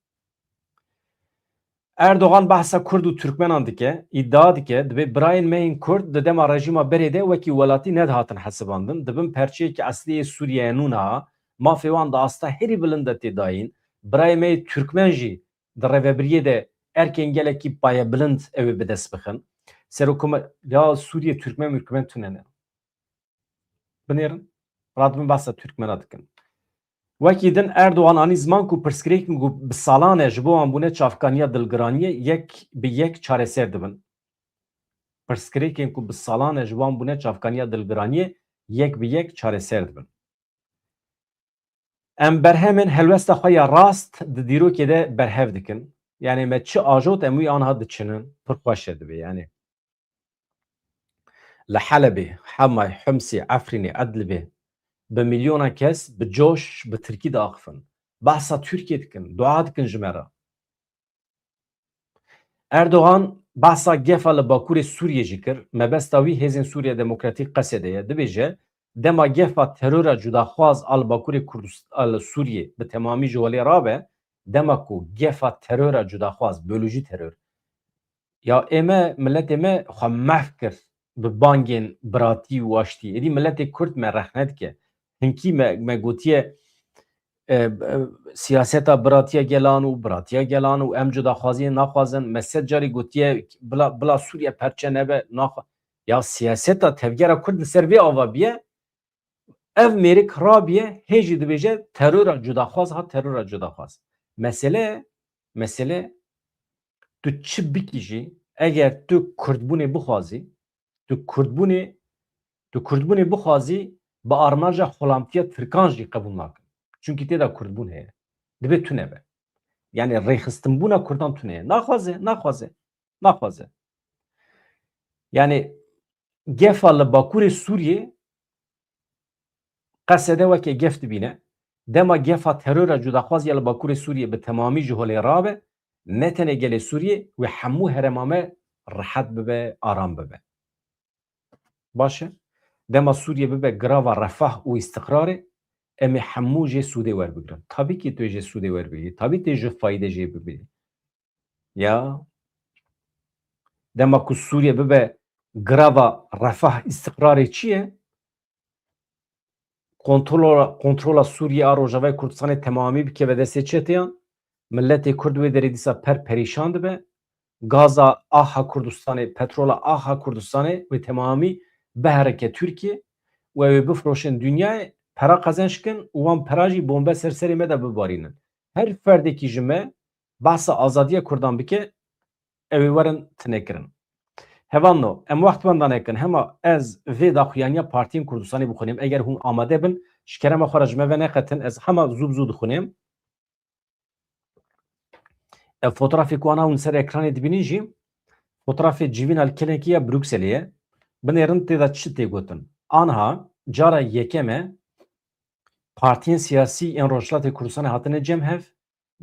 Erdogan behsa Kurd û Tirkmenan dike, îdia dike, dibê birayên me yên Kurd di dema rejîma berê de wekî welatî nedihatin hesibandin, di bin perçeyekî eslî yê Sûriyeyê nû niha, mafê wan di asta herî bilind de tê dayîn, birayê me yê Tirkmen jî di rêvebiriyê de erkên gelekî payebilind ew ê bi dest bixin. Serokkomarê ya Sûriyê Tirkmen Mürkmen tune ne. Binêrin, radibin behsa Tirkmena dikin. Wekî din Erdogan anî ziman ku pirsgirêkên ku bi salan e ji bo wan bûne çavkaniya dilgiraniyê yek bi yek çareser dibin. pirsgirêkên ku bi salan e ji wan bûne çavkaniya dilgiraniyê yek bi yek çareser dibin. Em berhemên helwesta xwe ya rast di dîrokê de berhev dikin. Yanî me çi ajot em wî anha diçinin, pir xweş e dibê yanî. Li Helebê, Hemay, Himsê, Efrînê, Idlibê bi milyonan kes bi coş bi tirkî diaxifin. Behsa Tirkiyê dikin, dua dikin ji me re. Erdogan behsa gefa li Bakurê Sûriyê jî kir. Mebesta wî Hêzên Sûriya Demokratîk, Qesede ye. Dibêje, dema gefa terora cudaxwaz a li Bakurê Kurdist-, a li Sûriyê bi temamî ji holê rabe, dema ku gefa terora cudaxwaz, biyolojî teror, ya ê me, miletê me xwe mehf kir bi bangên biratî û aştî. Êdî miletê Kurd me rexne dike. Hinkî me, me gotiye, e, e, siyaseta biratiya gelan û biratiya gelan û em cudaxwaziyê naxwazin. Me sed carî gotiye bila, bila Sûriye perçe nebe, naxwa-, ya siyaseta tevgera Kurd li ser vê ava biye, ev mêrik rabiye, hê jî dibêje terora cudaxwaz ha terora cudaxwaz. Mesele, mesele tu çi bikî jî, eger tu Kurdbûnê bixwazî, tu Kurdbûnê, tu Kurdbûnê bixwazî, bi armanca xulamtiya Tirkan jî qebûl nakin. Çunkî tê de Kurdbûn heye. Dibê tune be. Yanî rêxistinbûna Kurdan tune ye. Naxwaze, naxwaze, naxwaze. Yanî gefa li Bakurê Sûriyê Qesede weke gef dibîne. Dema gefa terora cudaxwaz ya li Bakurê Sûriyê bi temamî ji holê rabe, ne tenê gelê Sûriyê, wê hemû herêma me rehet bibe, aram bibe. Baş e. Dema Sûriye bibe girava refah û îstiqrarê, em ê hemû jê sûdê werbigrin. Tabî kî tu yê jê sûdê werbigirî. Tabî tê ji fayde jê bibî. Ya. Dema ku Sûriye bibe girava refah, îstiqrarê çi ye? Kontrola, kontrola Sûriye a Rojavayê Kurdistanê temamî bikeve destê çeteyan, miletê Kurd wê derê dîsa per perîşan dibe. Gaza axa Kurdistanê, petrola axa Kurdistanê wê temamî biherike Tirkiye û ew ê bifroşin dinyayê, pera qezenç kin û wan pera jî bombe ser serê me de bibarînin. Her ferdekî ji me behsa azadiya Kurdan bike, ew ê werin tinekirin. Hevalno, em wext wenda nekin, hema ez vê daxuyaniya partiyên Kurdistanê bixwînim, eger hûn amade bin, ji kerema xwe re ji me veneqetin, ez hema zû bi zû dixwînim. Ev fotoğrafê ku ana hûn ser ekranê dibînin jî, fotoğrafê civîna li kenekî ya Brukselê ye. Binêrin tê de çi tê gotin. Anha cara yekem e, partiyên siyasî ên Rojhilatê Kurdistanê hatine cem hev,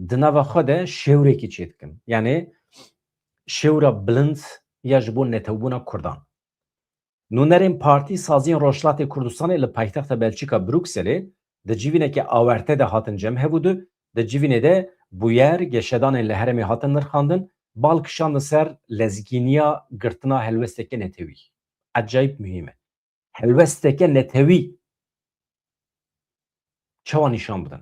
di nava xwe de şêwrekî çêdikin. Yanî şêwra bilind ya ji bo netewbûna Kurdan. Nûnerên partî saziyên Rojhilatê Kurdistanê li paytexta Belçîka Brukselê di civîneke awerte de hatin cem hev û di, di civînê de bûyer, geşedanên li herêmê hatin nirxandin, bal kişandin ser lezgîniya girtina helwesteke netewî. Ecayîb muhîm e. Helwesteke netewî çawa nîşan bidin?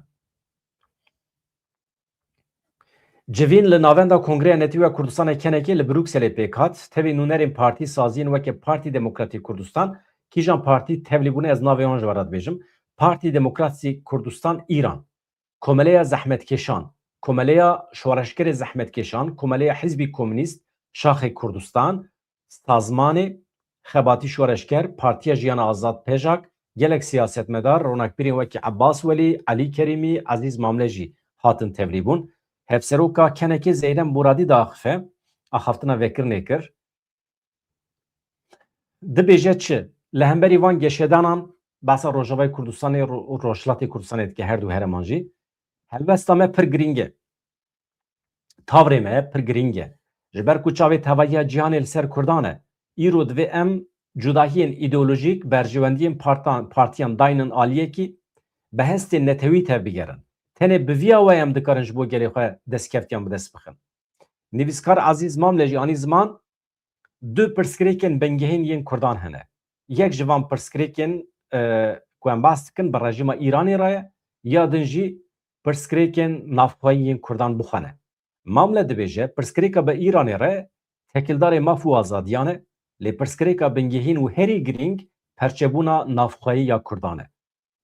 Civîn li Navenda Kongreya Netewî ya Kurdistanê, kenekê, li Brukselê pêk hat. Tevî nûnerên partî saziyên weke Partî Demokratîk Kurdistan, kîjan partî tevlî bûne, ez navê wan ji we re dibêjim. Partî Demokratîk Kurdistan Îran, Komeleya Zehmetkêşan, Komeleya Şoreşgerê Zehmetkêşan, Komeleya Hizbî Komûnîst Şaxê Kurdistan, Sazmanê Xebatî Şoreşger, Partiya Jiyana Azad, PJAK, gelek siyasetmedar, ronakbîrên wekî Ebbas Welî, Elî Kerîmî, Ezîz Mamle jî hatin tevlîbûn. Hevseroka kenekê Zeyrem Muradî diaxife, axaftina vekirinê kir. Dibêje çi? Li hemberî van geşedanan behsa Rojavayê Kurdistanê û Ro-, Rojhilatê Kurdistanê dike, her du herêman jî. Helwesta me pir girîng e. Tavrê me pir girîng e. Ji ber ku çavê tevahiya cîhanê li ser Kurdan e, îro divê em cudahiyên îdeolojîk, berjewendiyên partan, partiyan daynin aliyekî, bi hestên netewî tevbigerin. Tenê bi viya wê em dikarin ji bo gelê xwe destkeftiyan bi dest bixin. Nivîskar Ezîz Mamle jî anî ziman, du pirsgirêkên bingehîn yên Kurdan hene. Yek ji van pirsgirêkên, e, ku em behs dikin, bi rejîma Îranê re ye, ya din jî pirsgirêkên navxweyî yên Kurdan bi xwe ne. Mamle dibêje, pirsgirêka bi Îranê re tekildarê maf û azadiyan e, lê pirsgirêka bingehîn û herî girîng perçebûna navxweyî ya Kurdan e.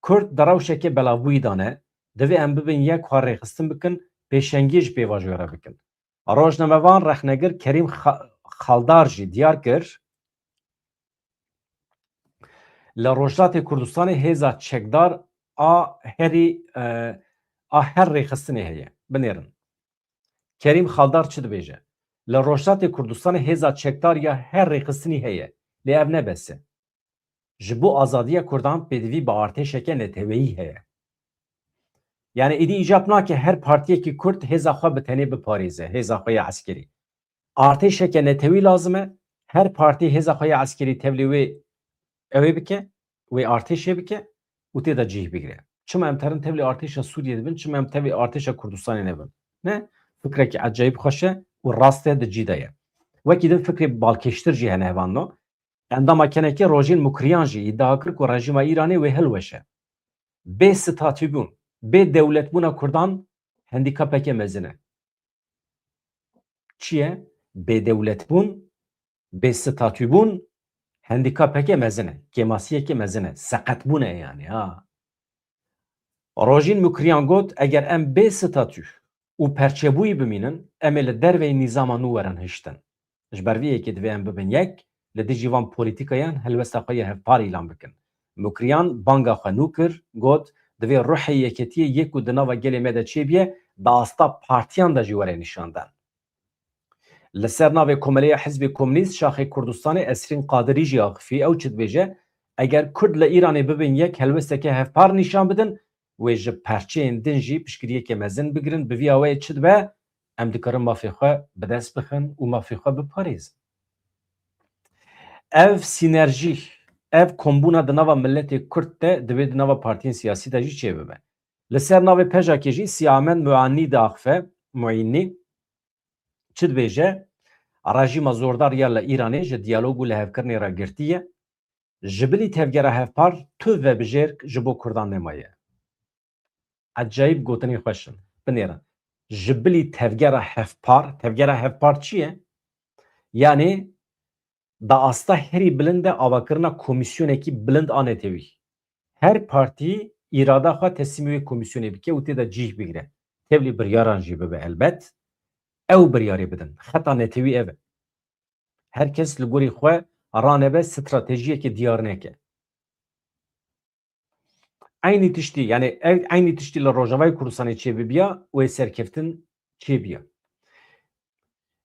Kurd di rewşeke belavbûyî de ne, divê em bibin yek, xwe rêxistin bikin, pêşengiyê ji pêvajoya re bikin. Rojnamevan rexnegir Kerîm Xa-, Xaldar jî diyar kir, Li Rojhilatê Kurdistanê hêza çekdar a herî, e, a her rêxistinê heye. Binêrin. Kerîm Xaldar çi dibêje? Li Rojhilatê Kurdistanê hêza çekdar ya her rêxistinî heye. Lê ev ne bes e. Ji bo azadiya Kurdan pêdivî bi artêşeke neteweyî heye. Yani êdî îcab nake her partiyekî Kurd hêza xwe bi tenê biparêze, hêza xwe ya eskerî. Artêşeke netewî lazim e, her partî hêza xwe ya eskerî tevlî wê ew ê bike, wê artêşê bike û tê de cih bigire. Çima em terin tevlî artêşa Sûriyê dibin, çima em tevlî artêşa Kurdistanê nebin? Ne? Fikrekî ecayîb xweş e û rast e, di cî de ye. Wekî din fikrê balkêştir jî hene hevalno. Endama kenekê Rojîn Mukriyan jî îdia kir ku rejîma Îranê wê hilweşe. Bê statûbûn, bê dewletbûna Kurdan handîkapeke mezin e. Çi ye? Bêdewletbûn, bêstatûbûn handîkapeke mezin e, kêmasiyeke mezin e, seqetbûn e yani, ha. Rojîn Mukriyan got, eger em bê statû û perçebûyî bimînin, em ê li derveyî nîzama nû werin hiştin. Ji ber vê yekê divê em bibin yek, li dijî van polîtîkayan helwesta xwe ya hevpar îlan bikin. Mukriyan banga xwe nû kir, got, divê ruhê yeketiyê yê ku di nava gelê me de çêbûye, di asta partiyan de jî were nîşandan. Li ser navê Komeleya Hizbê Komûnîst Şaxê Kurdistanê Esrîn Qadirî jî axifî, ew çi dibêje, eger Kurd li Îranê bibin yek, helwesteke hevpar nîşan bidin, wê ji perçeyên din jî piştgiriyeke mezin bigirin, bi vî awayê çi dibe, em dikarin mafê xwe bi dest bixin û mafê xwe biparêzin. Ev sînerjî, ev kombûna di nava miletê Kurd de divê di nava partiyên siyasî de jî çêbibe. Li ser navê PJAKê jî Sî Amed Muanî diaxife, Muînî, çi dibêje? Rejîma zordar ya li Îranê ji diyalog û lihevkirinê re girtî ye. Ji bilî tevgera hevpar tu vebijêr ji bo Kurdan nemaye. Ecayîb gotinên xweş in. Binêrin. Ji bilî tevgera hevpar, tevgera hevpar çi ye? Yanî di asta herî bilind de avakirina komîsyonekî bilind a netewî. Her partî îrada xwe teslîmî wê komîsyonê bike û tê de cih bigire. Tevlî biryaran jî bibe helbet. Ew biryarê bidin. Xeta netewî ev e. Her kes li gorî xwe ranebe stratejiyeke diyar neke. Eynî tiştî, yani ev eynî tiştî li Rojavayê Kurdistanê çêbibiya, wê serkeftin çêbiya.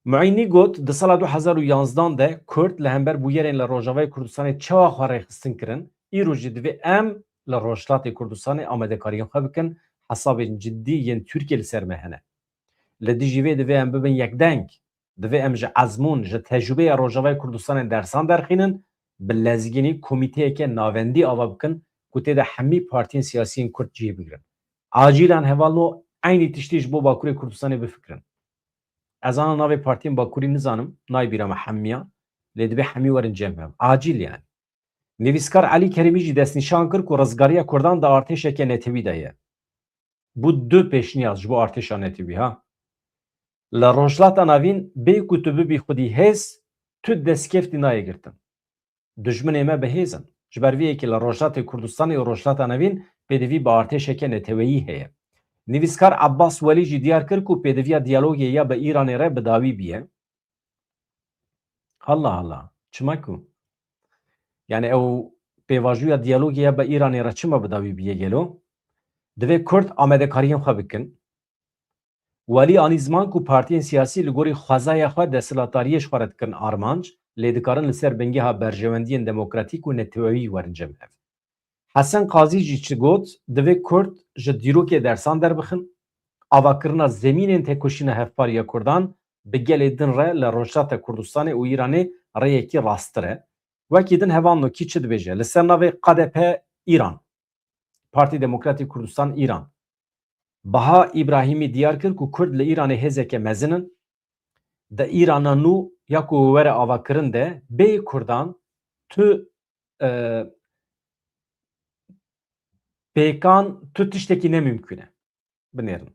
Muînî got, di sala du hezar û yanzdan de Kurd li hember bûyerên li Rojavayê Kurdistanê çawa xwe rêxistin kirin, îro jî divê em li Rojhilatê Kurdistanê amadekariyên xwe bikin, hesabên cidî yên Tirkiyê li ser me hene. Li dijî vê divê em bibin yekdeng. Divê em ji ezmûn, ji tecrûbeya Rojavayê Kurdistanê dersan derxînin, bi lezgînî komîteyeke navendî ava bikin ku tê de hemî partiyên siyasî yên Kurd cih bigrin. Acîlan hevalno eynî tiştî ji bo Bakurê Kurdistanê bifikirin. Ez ana navê partiyên Bakurî nizanim, nayê bîra me hemiyan, lê divê hemî werin cem hev. Acîl yani. Nivîskar Elî Kerîmî jî destnîşan kir ku rizgariya Kurdan di artêşeke netewî de ye. Bû du pêşniyaz ji bo artêşa netewî, ha. Li Rojhilata Navîn bê ku tu bibî xwedî hêz, tu destkeftî nayê girtin. Dijminê me bi hêz in. Ji ber vê yekê li Rojhilatê Kurdistanê û Rojhilata Navîn pêdivî bi artêşeke neteweyî heye. Nivîskar Abbas Welî jî diyar kir ku pêdiviya diyalogê ya bi Îranê re bi dawî bûye. Allah Allah. Çima ku? Yani ew pêvajoya diyalogê ya bi Îranê re çima bi dawî bûye gelo? Divê Kurd amadekariyên xwe bikin. Welî anî ziman ku partiyên siyasî li gorî xwezaya xwe desthilatdariyê ji xwe re dikin armanc, lê dikarin li ser bingeha berjewendiyên demokratîk û neteweyî werin cem hev. Hesen Qazî jî çi got, divê Kurd ji dîrokê dersan derbixin, avakirina zemînên têkoşîna hevpar ya Kurdan bi gelê din re li Rojhilata Kurdistanê û Îranê rêyekî rasttir e. Wekî din hevalno kî çi dibêje? Li ser navê K D P Îran, Partî Demokratîk Kurdistan Îran, Baha Îbrahîmî diyar kir ku Kurd li Îranê hêzeke mezin in. Di Îrana nû ya ku were avakirin de bê Kurdan tu, e, pêkan tu tiştekî ne mimkûn e. Binêrin.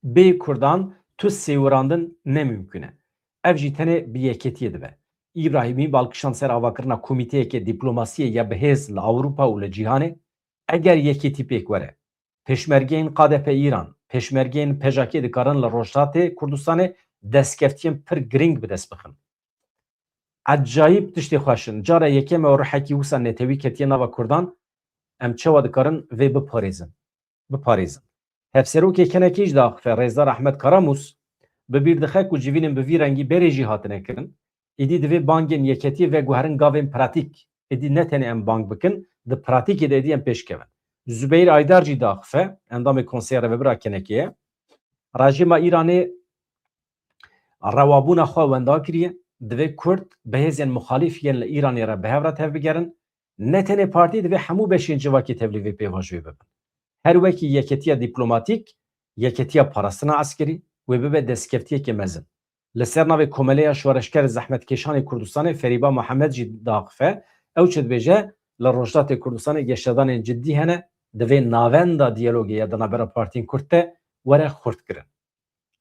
Bê Kurdan tu sêwirandin ne mimkûn e. Ev jî tenê bi yeketiyê dibe. Îbrahîmî bal kişand ser avakirina komîteyeke dîplomasiyê ya bi hêz li Ewropa û li cîhanê. Eger yeketî pêk were, pêşmergeyên K D P Îran, pêşmergeyên P J K dikarin li Rojhilatê Kurdistanê destkeftiyên pir girîng bi dest bixin. Ecayîb tiştê xweş in. Cara yekem e û ruhekî wisa netewî ketiye nava Kurdan. Em çawa dikarin vê biparêzin? Biparêzin. Hevserokê kenekî jî daxife, Rêzdar Ehmed Karamûs, bi bîr dixe ku civînên bi vî rengî berê jî hatine kirin. Îdî divê bangên yeketiyê veguherin gavên pratîk. Êdî ne tenê em bang bikin, di pratîkê de êdî em pêş kevin. Zubeyir Aydar jî daxife, endamê Konseya Rêvebir a kenekê ye. Rejîma Îranê rewabûna xwe wenda kiriye, divê Kurd bi hêzên muxalîf yên li Îranê re bi hev re tevbigerin. Ne tenê partî, divê hemû beşên civakê tevlî vê pêvajoyê bibin. Her wekî yeketiya dîplomatîk, yeketiya parastina eskerî wê bibe destkeftiyekê mezin. Li ser navê Komeleya Şoreşger Zehmetkêşanê Kurdistanê Ferîba Muhammed jî daxife. Ew çi dibêje, li Rojhilatê Kurdistanê geşedanên cidî hene, divê navenda diyalogê ya di navbera partiyên Kurd de were xurtkirin.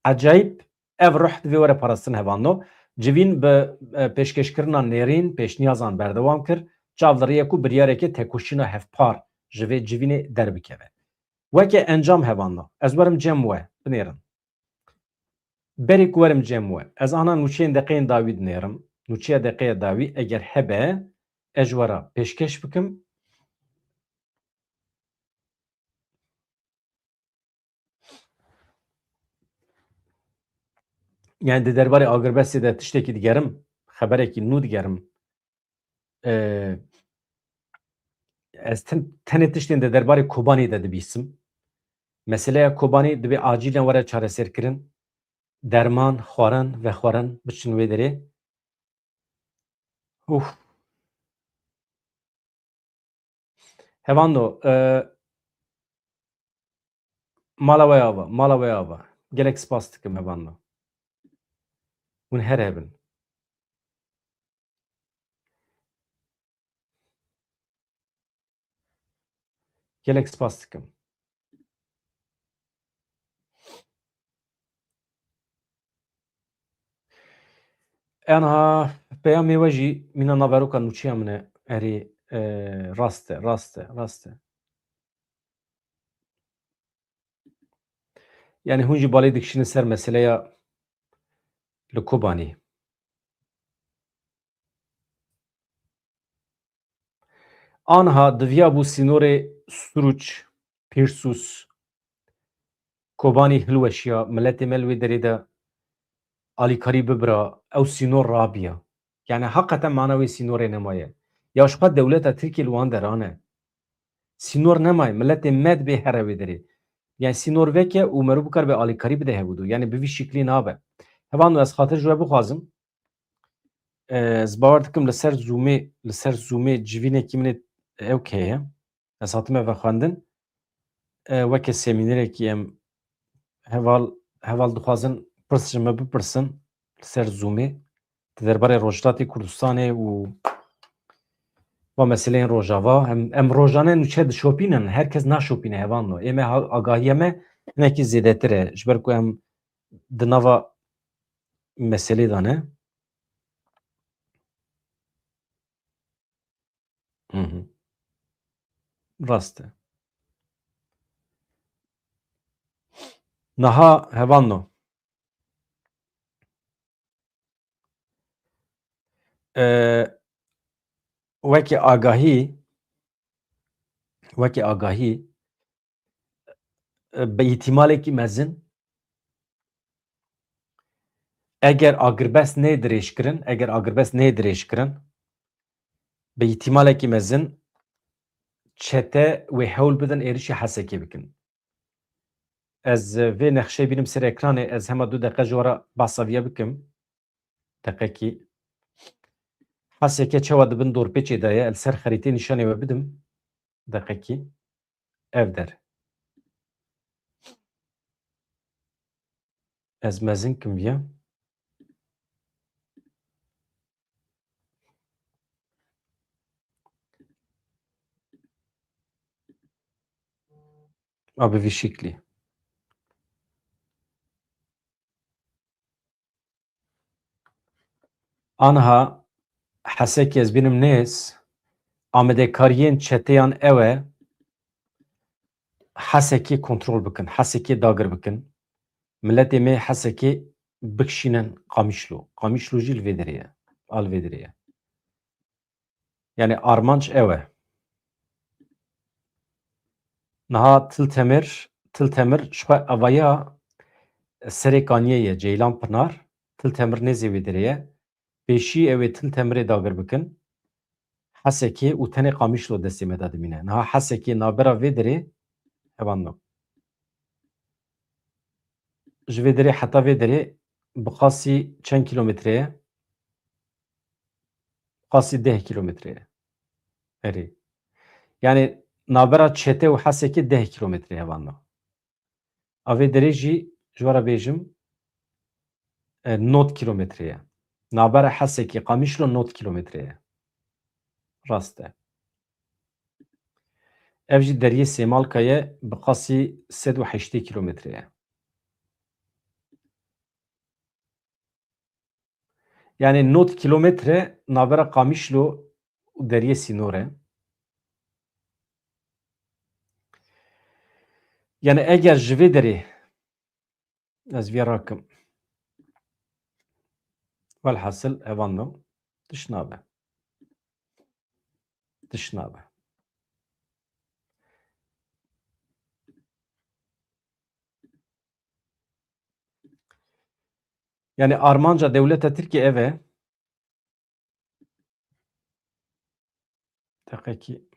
Ecayîb, ev ruh divê were parastin hevando. Civîn bi, e, pêşkêşkirina nêrîn pêşniyazan berdewam kir, çav li rê ye ku biryareke tekoşîna hevpar ji vê civînê derbikeve. Weke encam hevando, ez werim cem we, binêrin. Berê ku werim cem we, ez ana nûçeyên deqeyên dawî dinêrim. Nûçeya deqeya dawî eger hebe, ez ji we re pêşkêş bikim. Yani di derbarê agirbestê de tiştekî digerim, xeberekî nû digerim. Ee, ez ten-, tenê tiştên di derbarê Kobanî de dibîsim. Meseleya Kobanî divê acîlen were çareserkirin. Derman, xwarin, vexwarin biçin wê derê. Uf. Hevando, e, mala we ava, mala we ava. Gelek spas dikim hevando. Hûn her hebin. Gelek spas dikim. Enha peyamê we jî mîna naveroka nûçeya min e. Erê, e, rast e, rast e, rast e. Yani hûn jî balê dikişînin ser meseleya li Kobanî. Anha diviyabû sînorê Suruç, Pîrsûs, Kobanî hilweşiya, miletê me li wê derê de alîkarî bibira, ew sînor rabiya. Yani heqeten mana wê sînorê nemaye. Ya ji xwe dewleta Tirkiyê li wan deran e. Sînor nemaye, miletê me dibê here wê derê. Yani sînor veke û meriv bikar be alîkarî bide hevûdu. Yani bi vî şiklî nabe. Hevan ez xatir ji we bixwazim. Ez bawer dikim li ser Zoomê, li ser Zoomê civînekî min ê ew heye. Ez hatime vexwendin. E, weke semînerekî em heval, heval dixwazin pirs ji me bipirsin li ser Zoomê. Di derbarê Rojhilatê Kurdistanê û va meseleyên Rojava. Em, em rojane nûçe dişopînin. Her kes naşopîne hevano. Ê me ha-, agahiya me hinekî zêdetir e. Ji ber ku em di nava meselê de ne. Hı hı. Rast e. Niha hevano. Ee, wekî agahî, wekî agahî, e, bi îhtimalekî mezin, eger agirbest nê dirêjkirin, eger agirbest nê dirêjkirin, bi îhtimalekî mezin çete wê hewl bidin êrişî Hesekê bikin. Ez vê nexşeyê bînim ser ekranê, ez hema du deqe ji we re behsa viya bikim. Deqekî. Hesekê çawa di bin dorpêçê de ye, li ser xerîtê nîşanê we bidim. Deqekî. Ev der. Ez mezin kim viya. A bi vî şiklî. Anha Hesekê ez bînim nêz, amadekariyên çeteyan ew e, Hesekê kontrol bikin, Hesekê dagir bikin. Miletê me Hesekê bikişînin Qamişlo. Qamişlo jî li vê derê ye. A li vê derê ye. Yani armanc ew e. Niha Til Temir, Til Temir ji xwe evaya Serê Kaniyê ye, Ceylan Pinar. Til Temir nêzê wê derê ye. Pêşî ew ê Til Temirê dagir bikin. Hesekê û tenê Qamişlo destê me de dimîne. Niha Hesekê navbera vê derê hevando. Ji vê derê heta vê derê bi qasî çend kîlometre ye? Qasî deh kîlometre ye. Erê. Yani navbera Çete û Hesekê deh kîlometre ye vana. A vê derê jî ji we re bêjim, e, nod kîlometre ye. Navbera Hesekê Qamişlo nod kîlometre ye. Rast e. Ev jî deriyê Sêmalka ye, bi qasî sed û heştê kîlometre ye. Yani nod kîlometre navbera Qamişlo û deriyê sînor e. Yani eger ji vê derê ez vê rakim. Welhasil evan do. Tişt nabe. Tişt nabe. Yani armanca dewleta Tirkiyê ev e. Deqekî.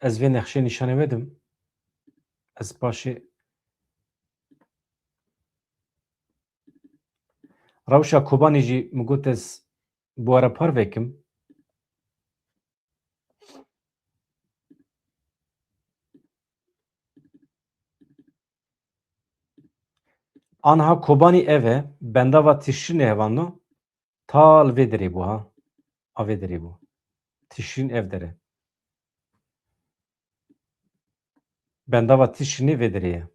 Ez vê nexşê nîşanê we dim. Ez paşê rewşa Kobanê jî min got ez bi we re parve kim. Anha Kobanî ev e, bendava Tişrînê hevando, ta li vê derê bû ha. A vê derê bû. Tişrîn ev dere. Bendava Tişrînê vê derê ye.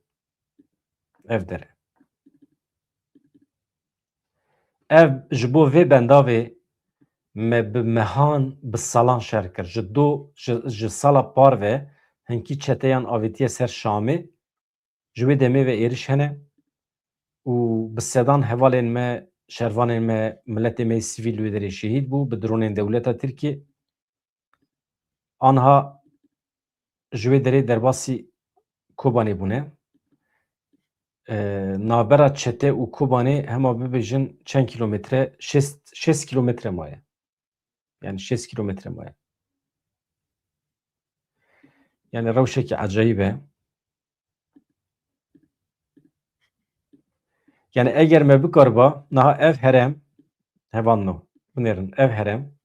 Ev dere. Ev ji bo vê bendavê me bi mehan, bi salan şer kir. Ji do, ji, ji sala par ve hinkî çeteyan avêtiye ser Şamê. Ji wê demê ve êriş hene û bi sedan hevalên me, şervanên me, miletê me yê sivîl li wê derê şehîd bû bi dronên dewleta Tirkiyê. Anha ji wê derê derbasî Kobanê bûne. E, navbera Çete û Kobanê hema bibêjin çend kîlometre, şêst, şêst kîlometre maye. Yani şêst kîlometre maye. Yani rewşekî ecayîb e. Yani eger me bikariba, niha ev herem, hevalno, binêrin, ev herem,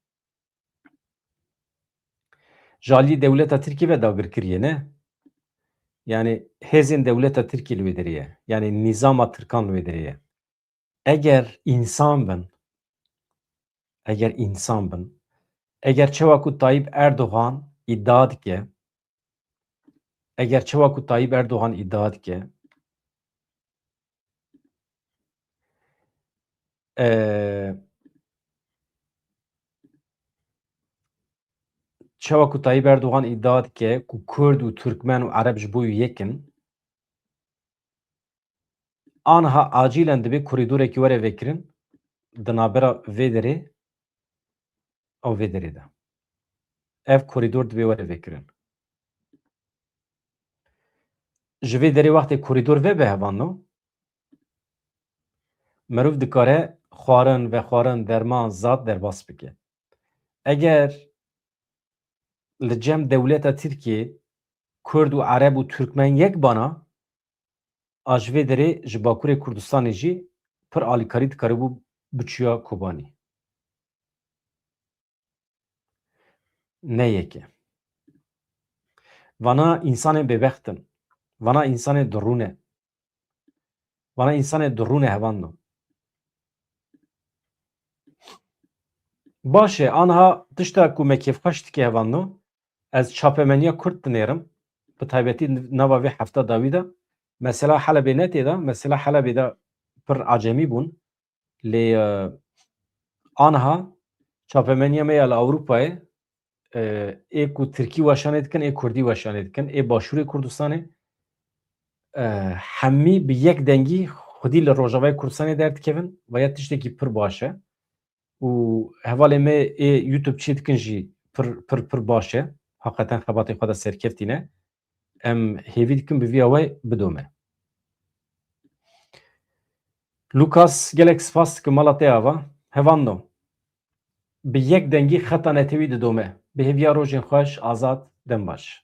ji aliyê dewleta Tirkiyê ve dagir kiriye, ne? Yani hêzên dewleta Tirkiyê li wê derê ye. Yani nîzama Tirkan li wê derê ye. Eger însan bin, eger însan bin, eger çawa ku Tayyip Erdogan îdia dike, eger çawa ku Tayyip Erdogan îdia dike, e, çawa ku Tayyip Erdogan îdia dike ku Kurd û Türkmen û Ereb ji bo wî yek in, anha acilen divê korîdorekî were vekirin di navbera vê derê û vê derê de. Ev korîdor divê were vekirin. Ji vê derê wextê korîdor vebe hevano, mirov dikare xwarin, vexwarin, derman, zat derbas bike. Eger li cem dewleta Tirkiyê Kurd û Ereb û Türkmen yek bana, a ji vê derê ji Bakurê Kurdistanê jî pir alîkarî dikaribû biçûya Kobanî. Ne yek e. Vana însanên bêbext in. Vana însanên dirû ne. Vana însanên dirû ne hevando. Baş e, anha tişta ku me kêfxweş dike hevando, ez çapemeniya Kurd dinêrim, bi taybetî nava vê hefta dawî de. Mesela Helebê ne tê de, mesela Helebê de pir acemî bûn. Lê, e, anha çapemeniya me ya li Ewropayê, e, ê ku Tirkî weşanê dikin, ê Kurdî weşanê dikin, ê Başûrê Kurdistanê, e, hemî bi yek dengî xwedî li Rojavayê Kurdistanê derdikevin, ve ya tiştekî pir baş e. Û hevalê me ê YouTube çê dikin jî pir, pir, pir baş e. Heqeten xebatê xwe de serkeftî ne. Em hêvî dikin bi vî awayî bidome. Lukas, gelek spas dikim, mala te ava. Hevando, bi yek dengî xeta netewî didome. Bi hêviya rojên xweş, Azad, dem baş.